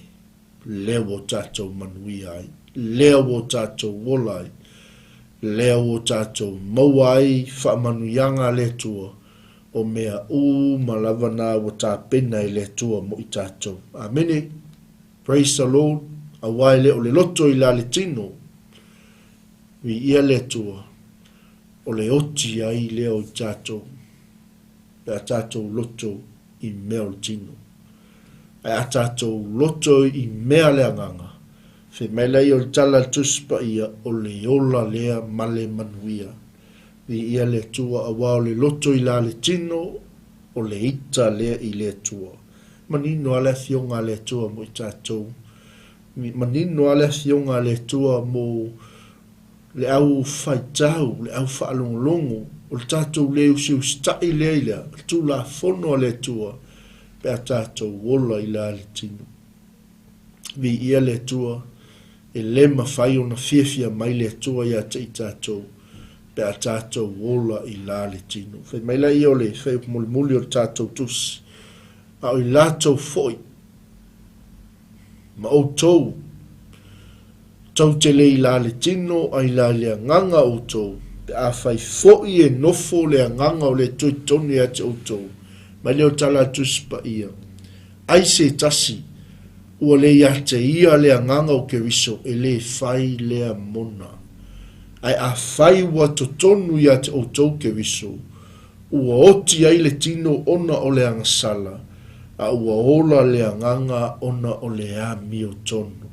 lea ua o tatou manuia ai, lea ua o tatou ola ai, lea ua o tatou maua ai faamanuiaga a le Atua, o mea uma lava na ua tapena e le Atua mo i tatou. Amene. Praise the Lord. Aua e le o le loto i la le tino, Viia le Atua, o le oti ai lea o i tatou, pe a tatou loto i mea o le tino. Ae a tatou loto i mea a le agaga, fai mai laia o le tala a le Tusi Paia, o le ola lea ma le manuia. Viia le Atua, aua o le loto i la le tino, o le ita lea i le Atua. Manino lava le Afioga a le Atua mo i tatou. Manino lava le Afioga a le Atua mo le au faitau, le au faalogologo, o le tatou le usiusitaʻi lea i le Tulafono a le Atua pe a tatou ola i la le tino. Viia le Atua, e le mafai ona fiafia mai le Atua ia te i tatou pe a tatou ola i la le tino. Fai mai laia o le fuaiupu mulimuli o le tatou tusi, a o i latou foi Ma outou, tou te le i la le tino a i la le agaga outou, pe afai foi e nofo le agaga o le Atua i totonu ia te outou, mai lea o tala a le Tusi Paia, ai se tasi ua le ia te ia le agaga o Keriso, e le fai lea mona. Ae afai ua totonu ia te outou Keriso, Ua oti ai le tino ona o le agasala, a ua ola le agaga ona o le amiotonu.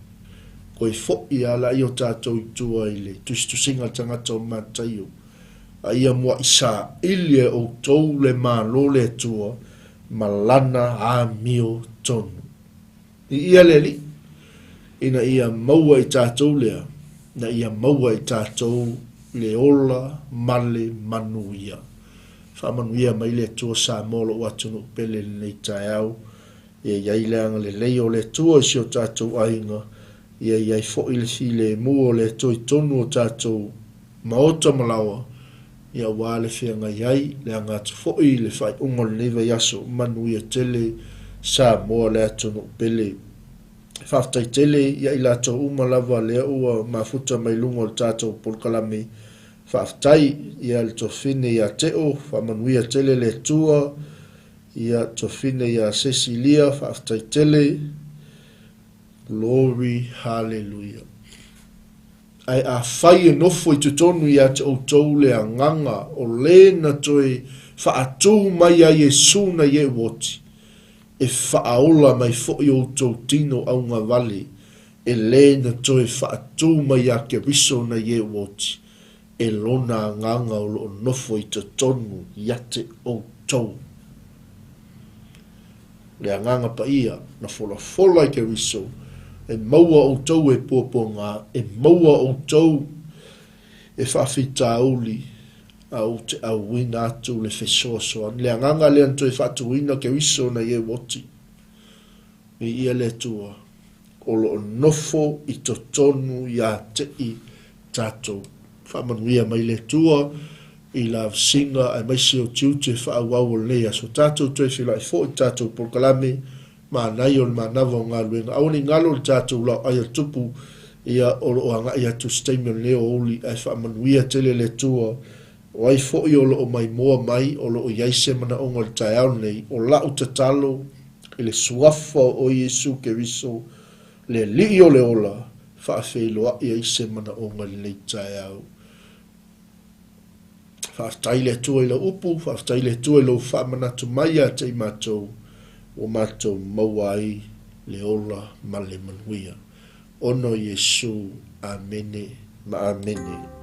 Koe foʻi a laʻi o tatou i tua i le tusitusiga a le tagata o Mataio, a ia muaʻi saili e ʻoutou le Malo le Atua ma lana amiotonu. Viia le Alii, ina ia maua i tatou lea, ina ia maua i tatou le ola ma le manuia. Faamanuia mai le Atua Samoa lou atunuu pele i lenei taeao. Ia i ai le agalelei o le Atua i si o tatou aiga. Ia i ai foi le filemu o le Atua i totonu o tatou maota ma laoa, ia aua le feagai ai, le aga atu foi i le faaiuga o lenei vaiaso. Manuia tele Samoa le atunuu pele. Faafetai tele ia i latou uma lava lea ua mafuta mai luga o le tatou polokalame. Faafetai ia le Tofine ia Teo, faamanuia tele le Atua. Ia Tofine ia Cecilia, faafetai tele. Glory Hallelujah. Ae afai e nofo i totonu ia te outou le agaga o le na toe faatū mai ai Iesu na i e oti, e faaola mai foi outou tino augavale e lē na toe faatū mai ia Keriso na i e oti, e lona agaga o loo nofo i totonu ia te outou. Le agaga paia na folafola i Keriso, e maua outou e puapuaga, e maua outou e faafitauli, a ou te auina atu le fesoasoani. Le agaga lea na toe faatuina Keriso na i e oti. Viia le Atua, o loo nofo i totonu ia te i tatou. Faamanuia mai le Atua i lavasiga aemaise o tiute faaauau o lenei aso. Tatou toe feiloai foi i tatou polokalame manaia o le manava o galuega. Aua ne i galo le tatou laoai a le tupu, ia o loo agai atu se taimi o lenei aoauli, ae faamanuia tele le Atua. O ai foi o loo maimoa mai, o loo i ai se manaoga o le taeao lenei, o lau tatalo i le suafa o Iesu Keriso, le Alii o le ola, faafeiloai ai se manaoga i lenei taeao. Faafetai le Atua i lau upu, faafetai le Atua i lou faamanatu mai ia te i matou, ua matou maua ai le ola ma le manuia. Ona o Iesu, Amene ma Amene.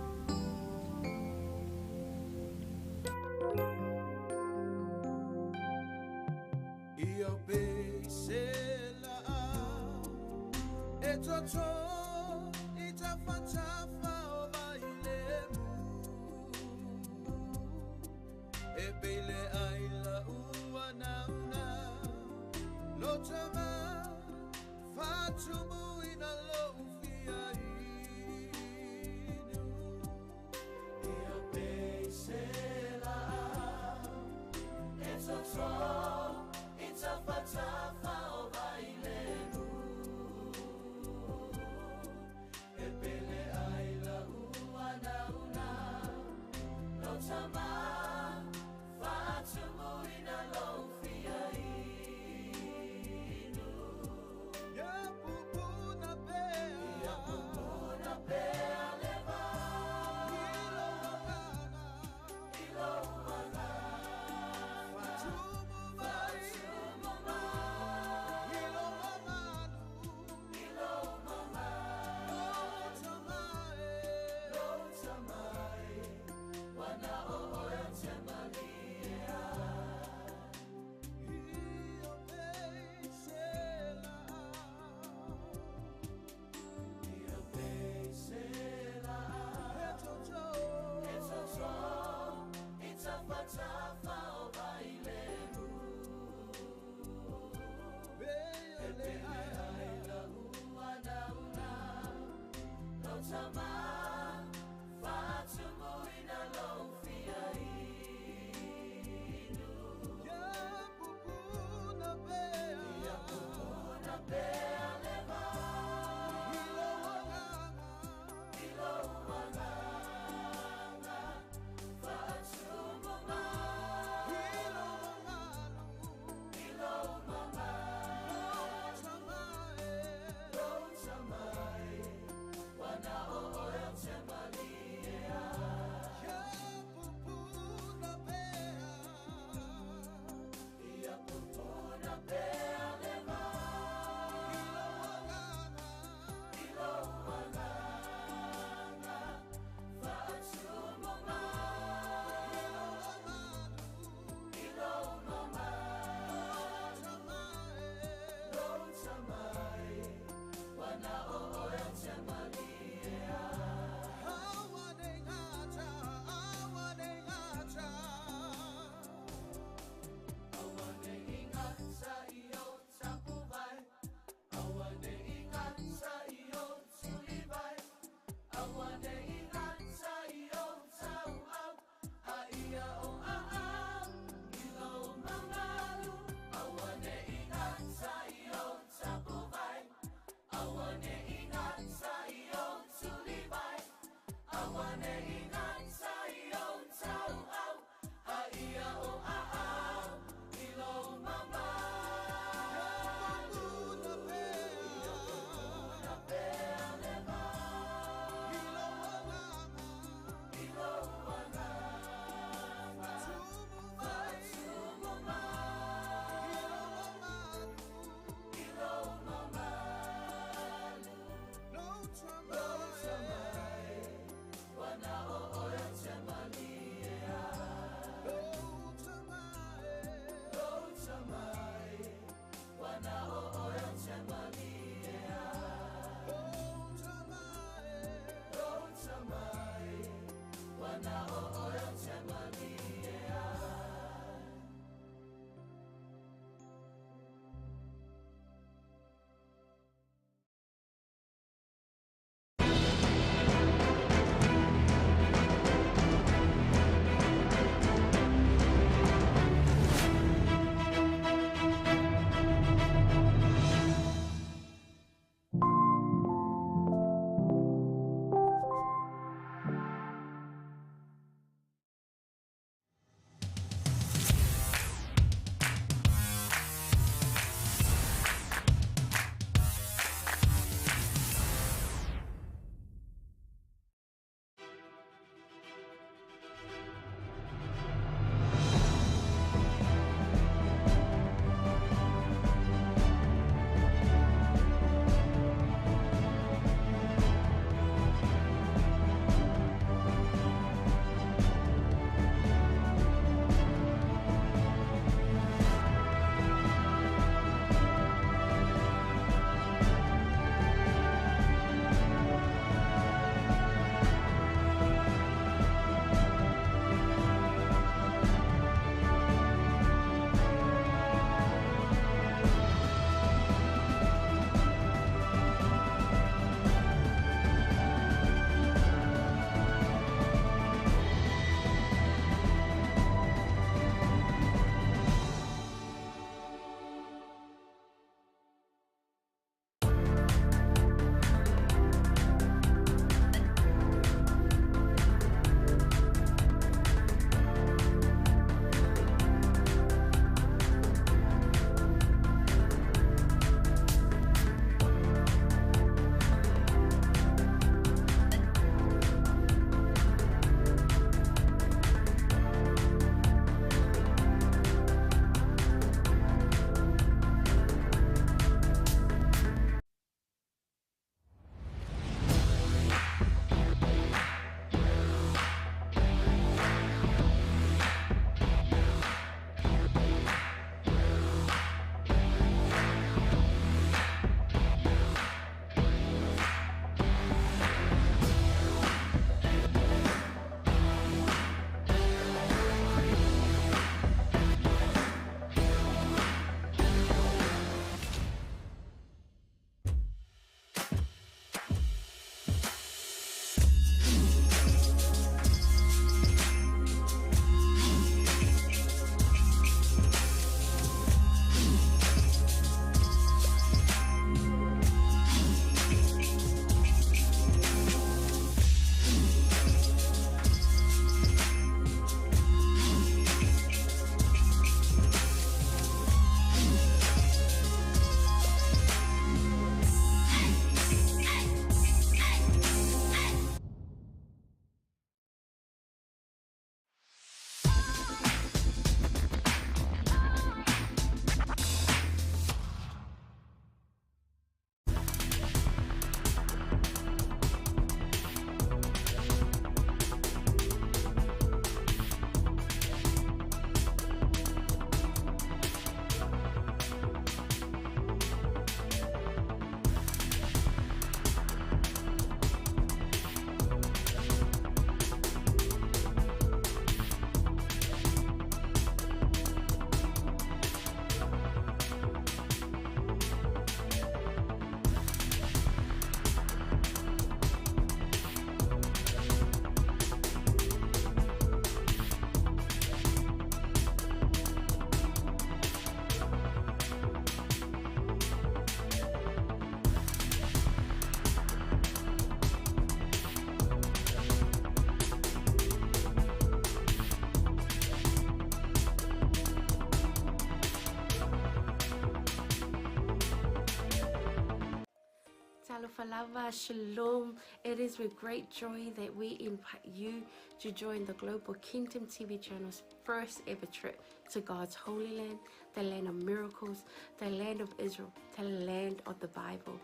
Talofa lava, shalom. It is with great joy that we invite you to join the Global Kingdom TV channel's first ever trip to God's Holy Land, the land of miracles, the land of Israel, the land of the Bible.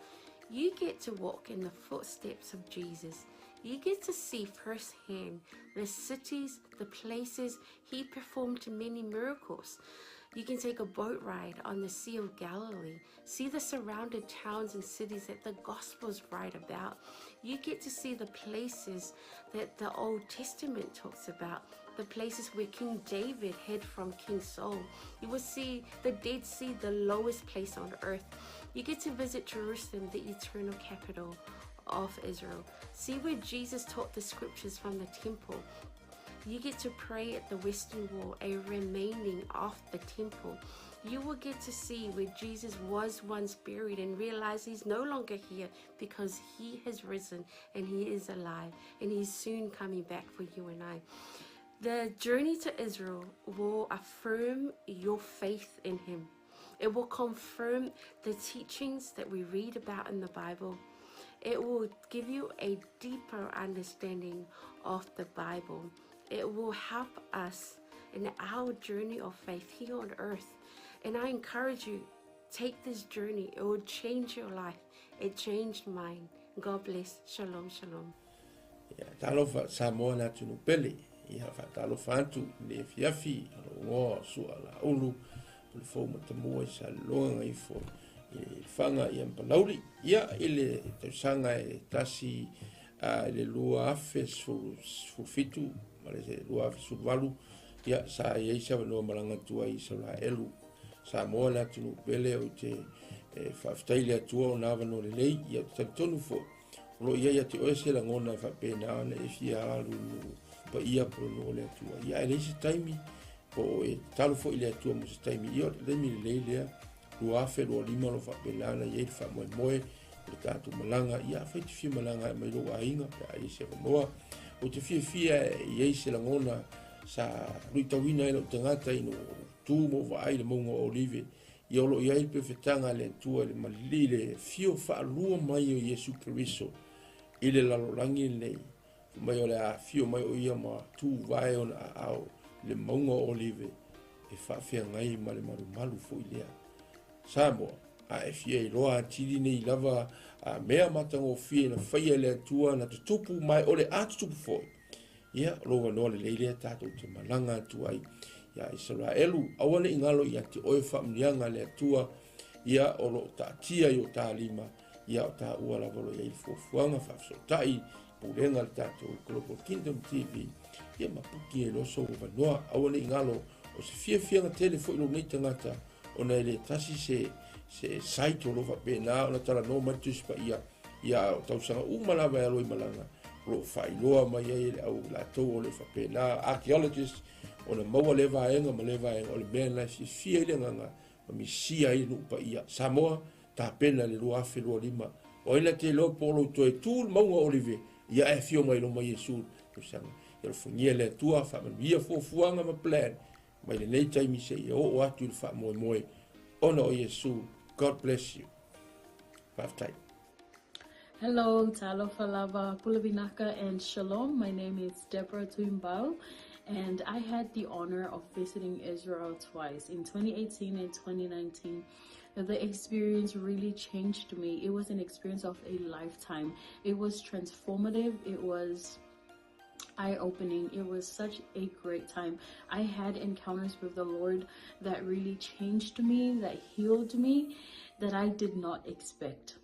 You get to walk in the footsteps of Jesus. You get to see firsthand the cities, the places he performed many miracles. You can take a boat ride on the Sea of Galilee, see the surrounded towns and cities that the Gospels write about. You get to see the places that the Old Testament talks about, the places where King David hid from King Saul. You will see the Dead Sea, the lowest place on earth. You get to visit Jerusalem, the eternal capital of Israel. See where Jesus taught the scriptures from the temple. You get to pray at the Western Wall, a remaining of the temple. You will get to see where Jesus was once buried and realize he's no longer here because he has risen and he is alive and he's soon coming back for you and I. The journey to Israel will affirm your faith in him. It will confirm the teachings that we read about in the Bible. It will give you a deeper understanding of the Bible. It will help us in our journey of faith here on earth. And I encourage you, take this journey. It will change your life. It changed mine. God bless. Shalom, shalom. Ia, talofa Samoa le atunuu pele. Ia, faatalofa atu i le afiafi a lou igoa o Sua Laulu, o le fou matamua i Salelologa Gagaifo i le Faga ia ma Palauli. Ia, i le tausaga e tasi i le 2017 ma le 2018, ia, sa i ai se avanoa malaga atu ai i Isaraelu. Samoa le atunuu pele, ou te faafetai i le Atua ona avanoa lelei. Ia, ou te talitonu foi, o lo o i ai ia te oe se lagona e faapena ona e fia alu i nuu paia po o le nuu o le Atua. Ia, ae leai se taimi, po o e tatalo foi i le Atua mo se taimi. Ia, o le taimi lelei lea, 2025 o lo o faapena ona i ai le faamoemoe o le tatou malaga. Ia, afai e te fia malaga e aumai lou aiga pe a i ai se avanoa. Ou te fiafia e i ai se lagona sa luitauina ai lou tagata ina ua ou tu ma ou vaai i le mauga o Olive. Ia, o lo o i ai le pefetaga a le Atua i le malili, le afio faalua mai o Iesu Keriso i le lalolagi lenei. Fai mai o le a afio mai o ia ma tuvae ona aao i le mauga o Olive e faafeagai ma le malumalu foi lea. Samoa, a e fia iloa atili nei lava a mea matagofie na faia e le Atua na tutupu mai o le a tutupu foi. Ia, o lou avanoa lelei lea tatou te malaga atu ai ia Isaraelu. Aua ne i galo ia te oe faamanuiaga a le Atua, ia o lo o taatia i o ta lima, ia o taua lava o lo o i ai le fuafuaga faafesootai pulega a le tatou Global Kingdom TV, ia ma puki ai loa sou avanoa. Aua ne i galo, o se fiafiaga tele foi lou nei tagata, ona e le tasi se se site o lo o faapena ona talanoa mai le Tusi Paia, ia o tausaga uma lava e alo i malaga, o lo o faailoa mai ai e le au latou o lo o faapena archaeologist, ona maua lea vaega ma lea vaega, o le mea lena e fiafia ai le agaga ma misia ai le nuu paia. Samoa, tapena i le 2025. O ai na te iloa po o lou toe tu le mauga o Olive, ia e afio mai loma Iesu i le tausaga. Ia alofagia le Atua, faamanuia fuafuaga ma plan mai lenei taimi seia oo atu i le faamoemoe ona o Iesu. God bless you. Faafetai. Hello, talofa lava, pule vinaka and shalom. My name is Deborah Tuimbau and I had the honor of visiting Israel twice in 2018 and 2019. The experience really changed me. It was an experience of a lifetime. It was transformative. It was eye-opening. It was such a great time. I had encounters with the Lord that really changed me, that healed me, that I did not expect.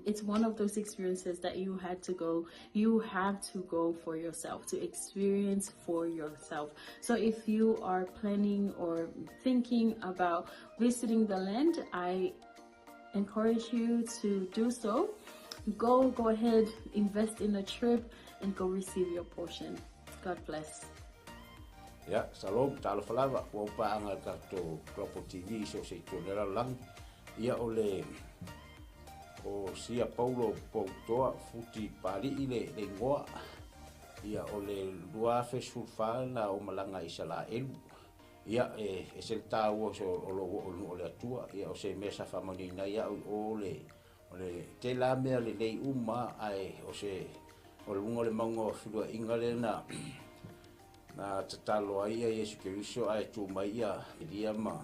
It's one of those experiences that you had to go, you have to go for yourself, to experience for yourself. So if you are planning or thinking about visiting the land, I encourage you to do so. Go ahead, invest in a trip and go receive your portion. God bless. Ia, shalom, talofa lava, ua paaga le tatou Global TV i so o se itu o le lalolagi. Ia, o le o Sia Paulo Poutoa Futi Pali'i le igoa. Ia, o le 2014 na ou malaga i Isalaelu. Ia, e ese le taua o lou oo i le nuu o le Atua. Ia, o se mea sa faamanuiaina ai au i o le O le tele lava mea lelei uma ae o se o luga o le mauga o feluaiga lea na na tatalo ai ia Iesu Keriso ae tu mai ia Elia ma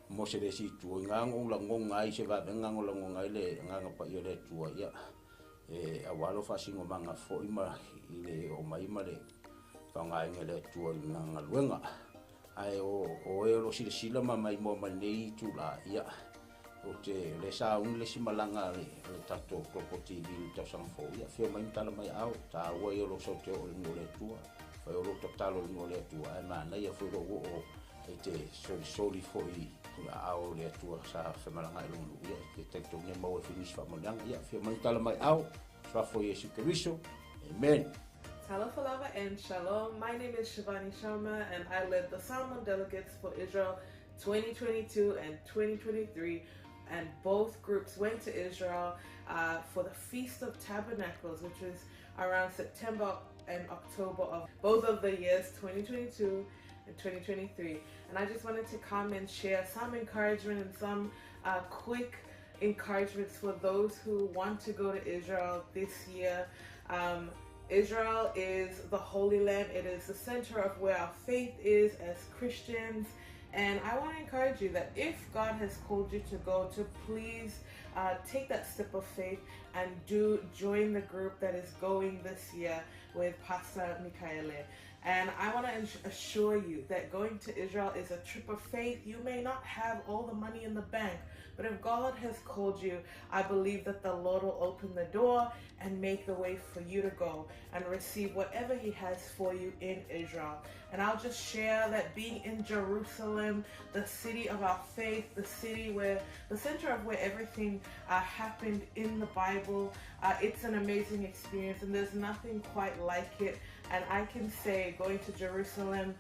Mose le isi itu. I na ou lagona ai se vavega na lagona ai le agaga paia o le Atua ia e aua lou faasinomaga foi ma i le oo mai ma le faaaogaina e le Atua i lana galuega. Ae o o e o lo o silasila ma maimoa mai lenei itula, ia, ou te, o lea sa auni le isi malaga a le, a le tatou Global TV i le tausaga fou, ia, afio mai ma tala mai aao, taua ia o lou sau te oo i le nuu o le Atua, fai o lou tatalo i le nuu o le Atua, ae manaia foi lou oo e te solisoli foi i aao o le Atua sa femalagaai i lona nuu, ia, e te talitonu e maua ai foi nisi faamanuiaga. Ia, afio mai ma tala mai aao, Suafa o Iesu Keriso. Amen. Talofa lava and shalom. My name is Shivani Sharma and I led the Samoan delegates for Israel 2022 and 2023 and both groups went to Israel for the Feast of Tabernacles, which is around September and October of both of the years 2022 and 2023. And I just wanted to come and share some encouragement and some quick encouragements for those who want to go to Israel this year. Israel is the Holy Land. It is the center of where our faith is as Christians. And I want to encourage you that if God has called you to go, to please take that step of faith and do join the group that is going this year with Pastor Mikaele. And I want to assure you that going to Israel is a trip of faith. You may not have all the money in the bank, but if God has called you, I believe that the Lord will open the door and make the way for you to go and receive whatever He has for you in Israel. And I'll just share that being in Jerusalem, the city of our faith, the city where, the center of where everything happened in the Bible, it's an amazing experience and there's nothing quite like it. And I can say going to Jerusalem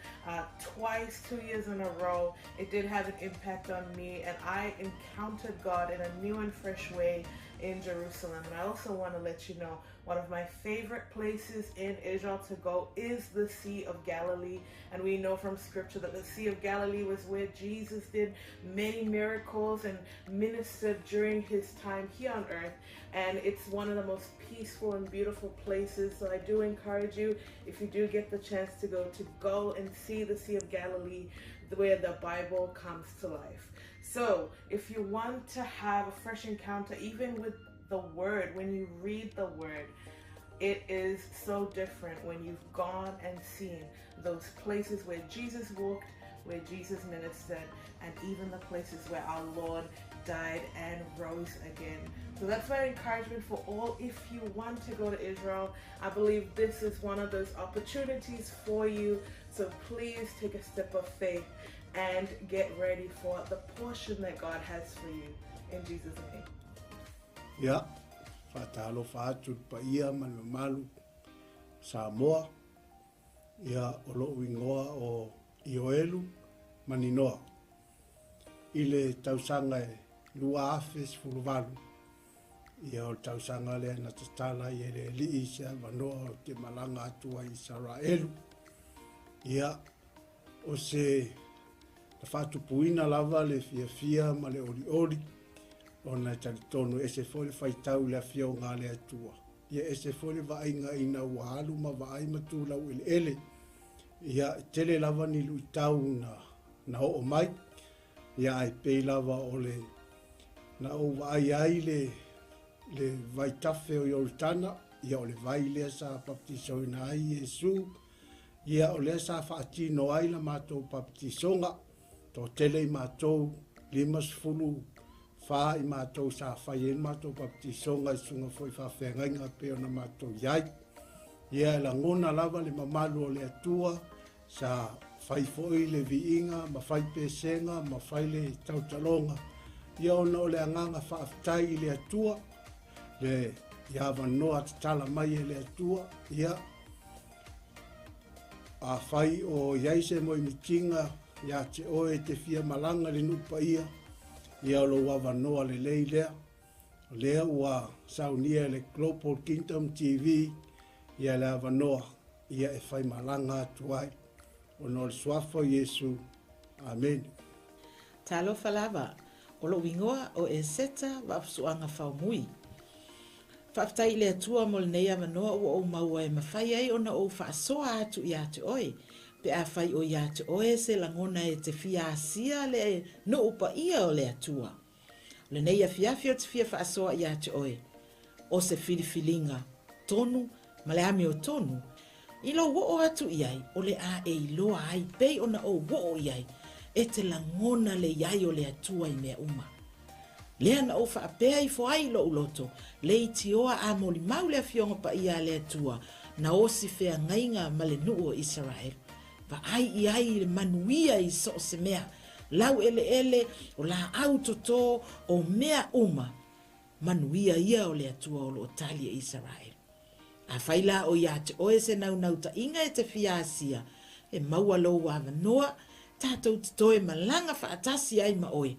twice, 2 years in a row, it did have an impact on me, and I encountered God in a new and fresh way in Jerusalem. And I also want to let you know, one of my favorite places in Israel to go is the Sea of Galilee. And we know from scripture that the Sea of Galilee was where Jesus did many miracles and ministered during his time here on earth. And it's one of the most peaceful and beautiful places. So I do encourage you, if you do get the chance to go and see the Sea of Galilee, where the Bible comes to life. So if you want to have a fresh encounter, even with the Word, when you read the Word, it is so different when you've gone and seen those places where Jesus walked, where Jesus ministered, and even the places where our Lord died and rose again. So that's my encouragement for all. If you want to go to Israel, I believe this is one of those opportunities for you. So please take a step of faith and get ready for the portion that God has for you. In Jesus' name. Ia, faatalofa atu i le paia ma le mamalu Samoa. Ia, o lou igoa o Ioelu Maninoa. I le tausaga e 2018, ia o le tausaga lea na tatala ai e le Alii se avanoa ou te malaga atu ai i Isaraelu. Ia, o se na faatupuina lava le fiafia ma le olioli, ona e talitonu e ese foi le faitau i le Afioga a le Atua. Ia ese foi le vaaiga ina ua alu ma vaai ma tu laueleele. Ia, e tele lava ni luitau na, na oo mai, ia ae pei lava o le na ou vaai ai le, le vaitafe o Ioritana, ia o le vai lea sa baptisoina ai Iesu, ia o lea sa faatino ai la matou baptisoga, toatele i matou, 54 i matou sa fai ai le matou baptisoga i susuga foi i faafeagaiga e pei ona matou i ai. Ia e lagona lava le mamalu o le Atua, sa fai foi le viiga ma fai pesega ma fai le tautaloga, ia ona o le agaga faafetai i le Atua, le i avanoa tatala mai e le Atua, ia afai o i ai se moemitiga ia te oe e te fia malaga i le nuu paia, ia o lou avanoa lelei lea. O lea ua saunia e le Global Kingdom TV ia le avanoa ia e fai malaga atu ai ona o le suafa o Iesu. Amene. Talofa lava. O lou igoa o Eseta Vaafusuaga Faumui. Faafetai i le Atua mo lenei avanoa ua ou maua e mafai ai ona ou faasoa atu ia te oe, pe afai o ia te oe se lagona e te fia asia le nuu paia o le Atua. O lenei afiafi ou te fia faasoa ia te oe, o se filifiliga tonu ma le amiotonu, i lou oo atu i ai, o le a e iloa ai pei ona ou oo i ai, e te lagona le i ai o le Atua i mea uma. Lea na ou faapea ifo ai i lou loto, leitioa a molimau le Afioga Paia a le Atua, na osi feagaiga ma le nuu o Isaraelu. Vaai i ai i le manuia i so o se mea, laueleele, o laau toto, o mea uma, manuia ia o le Atua o lo o tali e Isaraelu. Afai la o ia te oe se naunautaiga e te fia asia, e maua lou avanoa, tatou te toe malaga faatasi ai ma oe,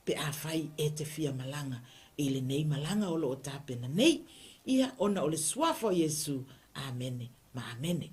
pe afai e te fia malaga i lenei malaga o lo o tapena nei, ia ona o le Suafa o Iesu. Amene ma amene.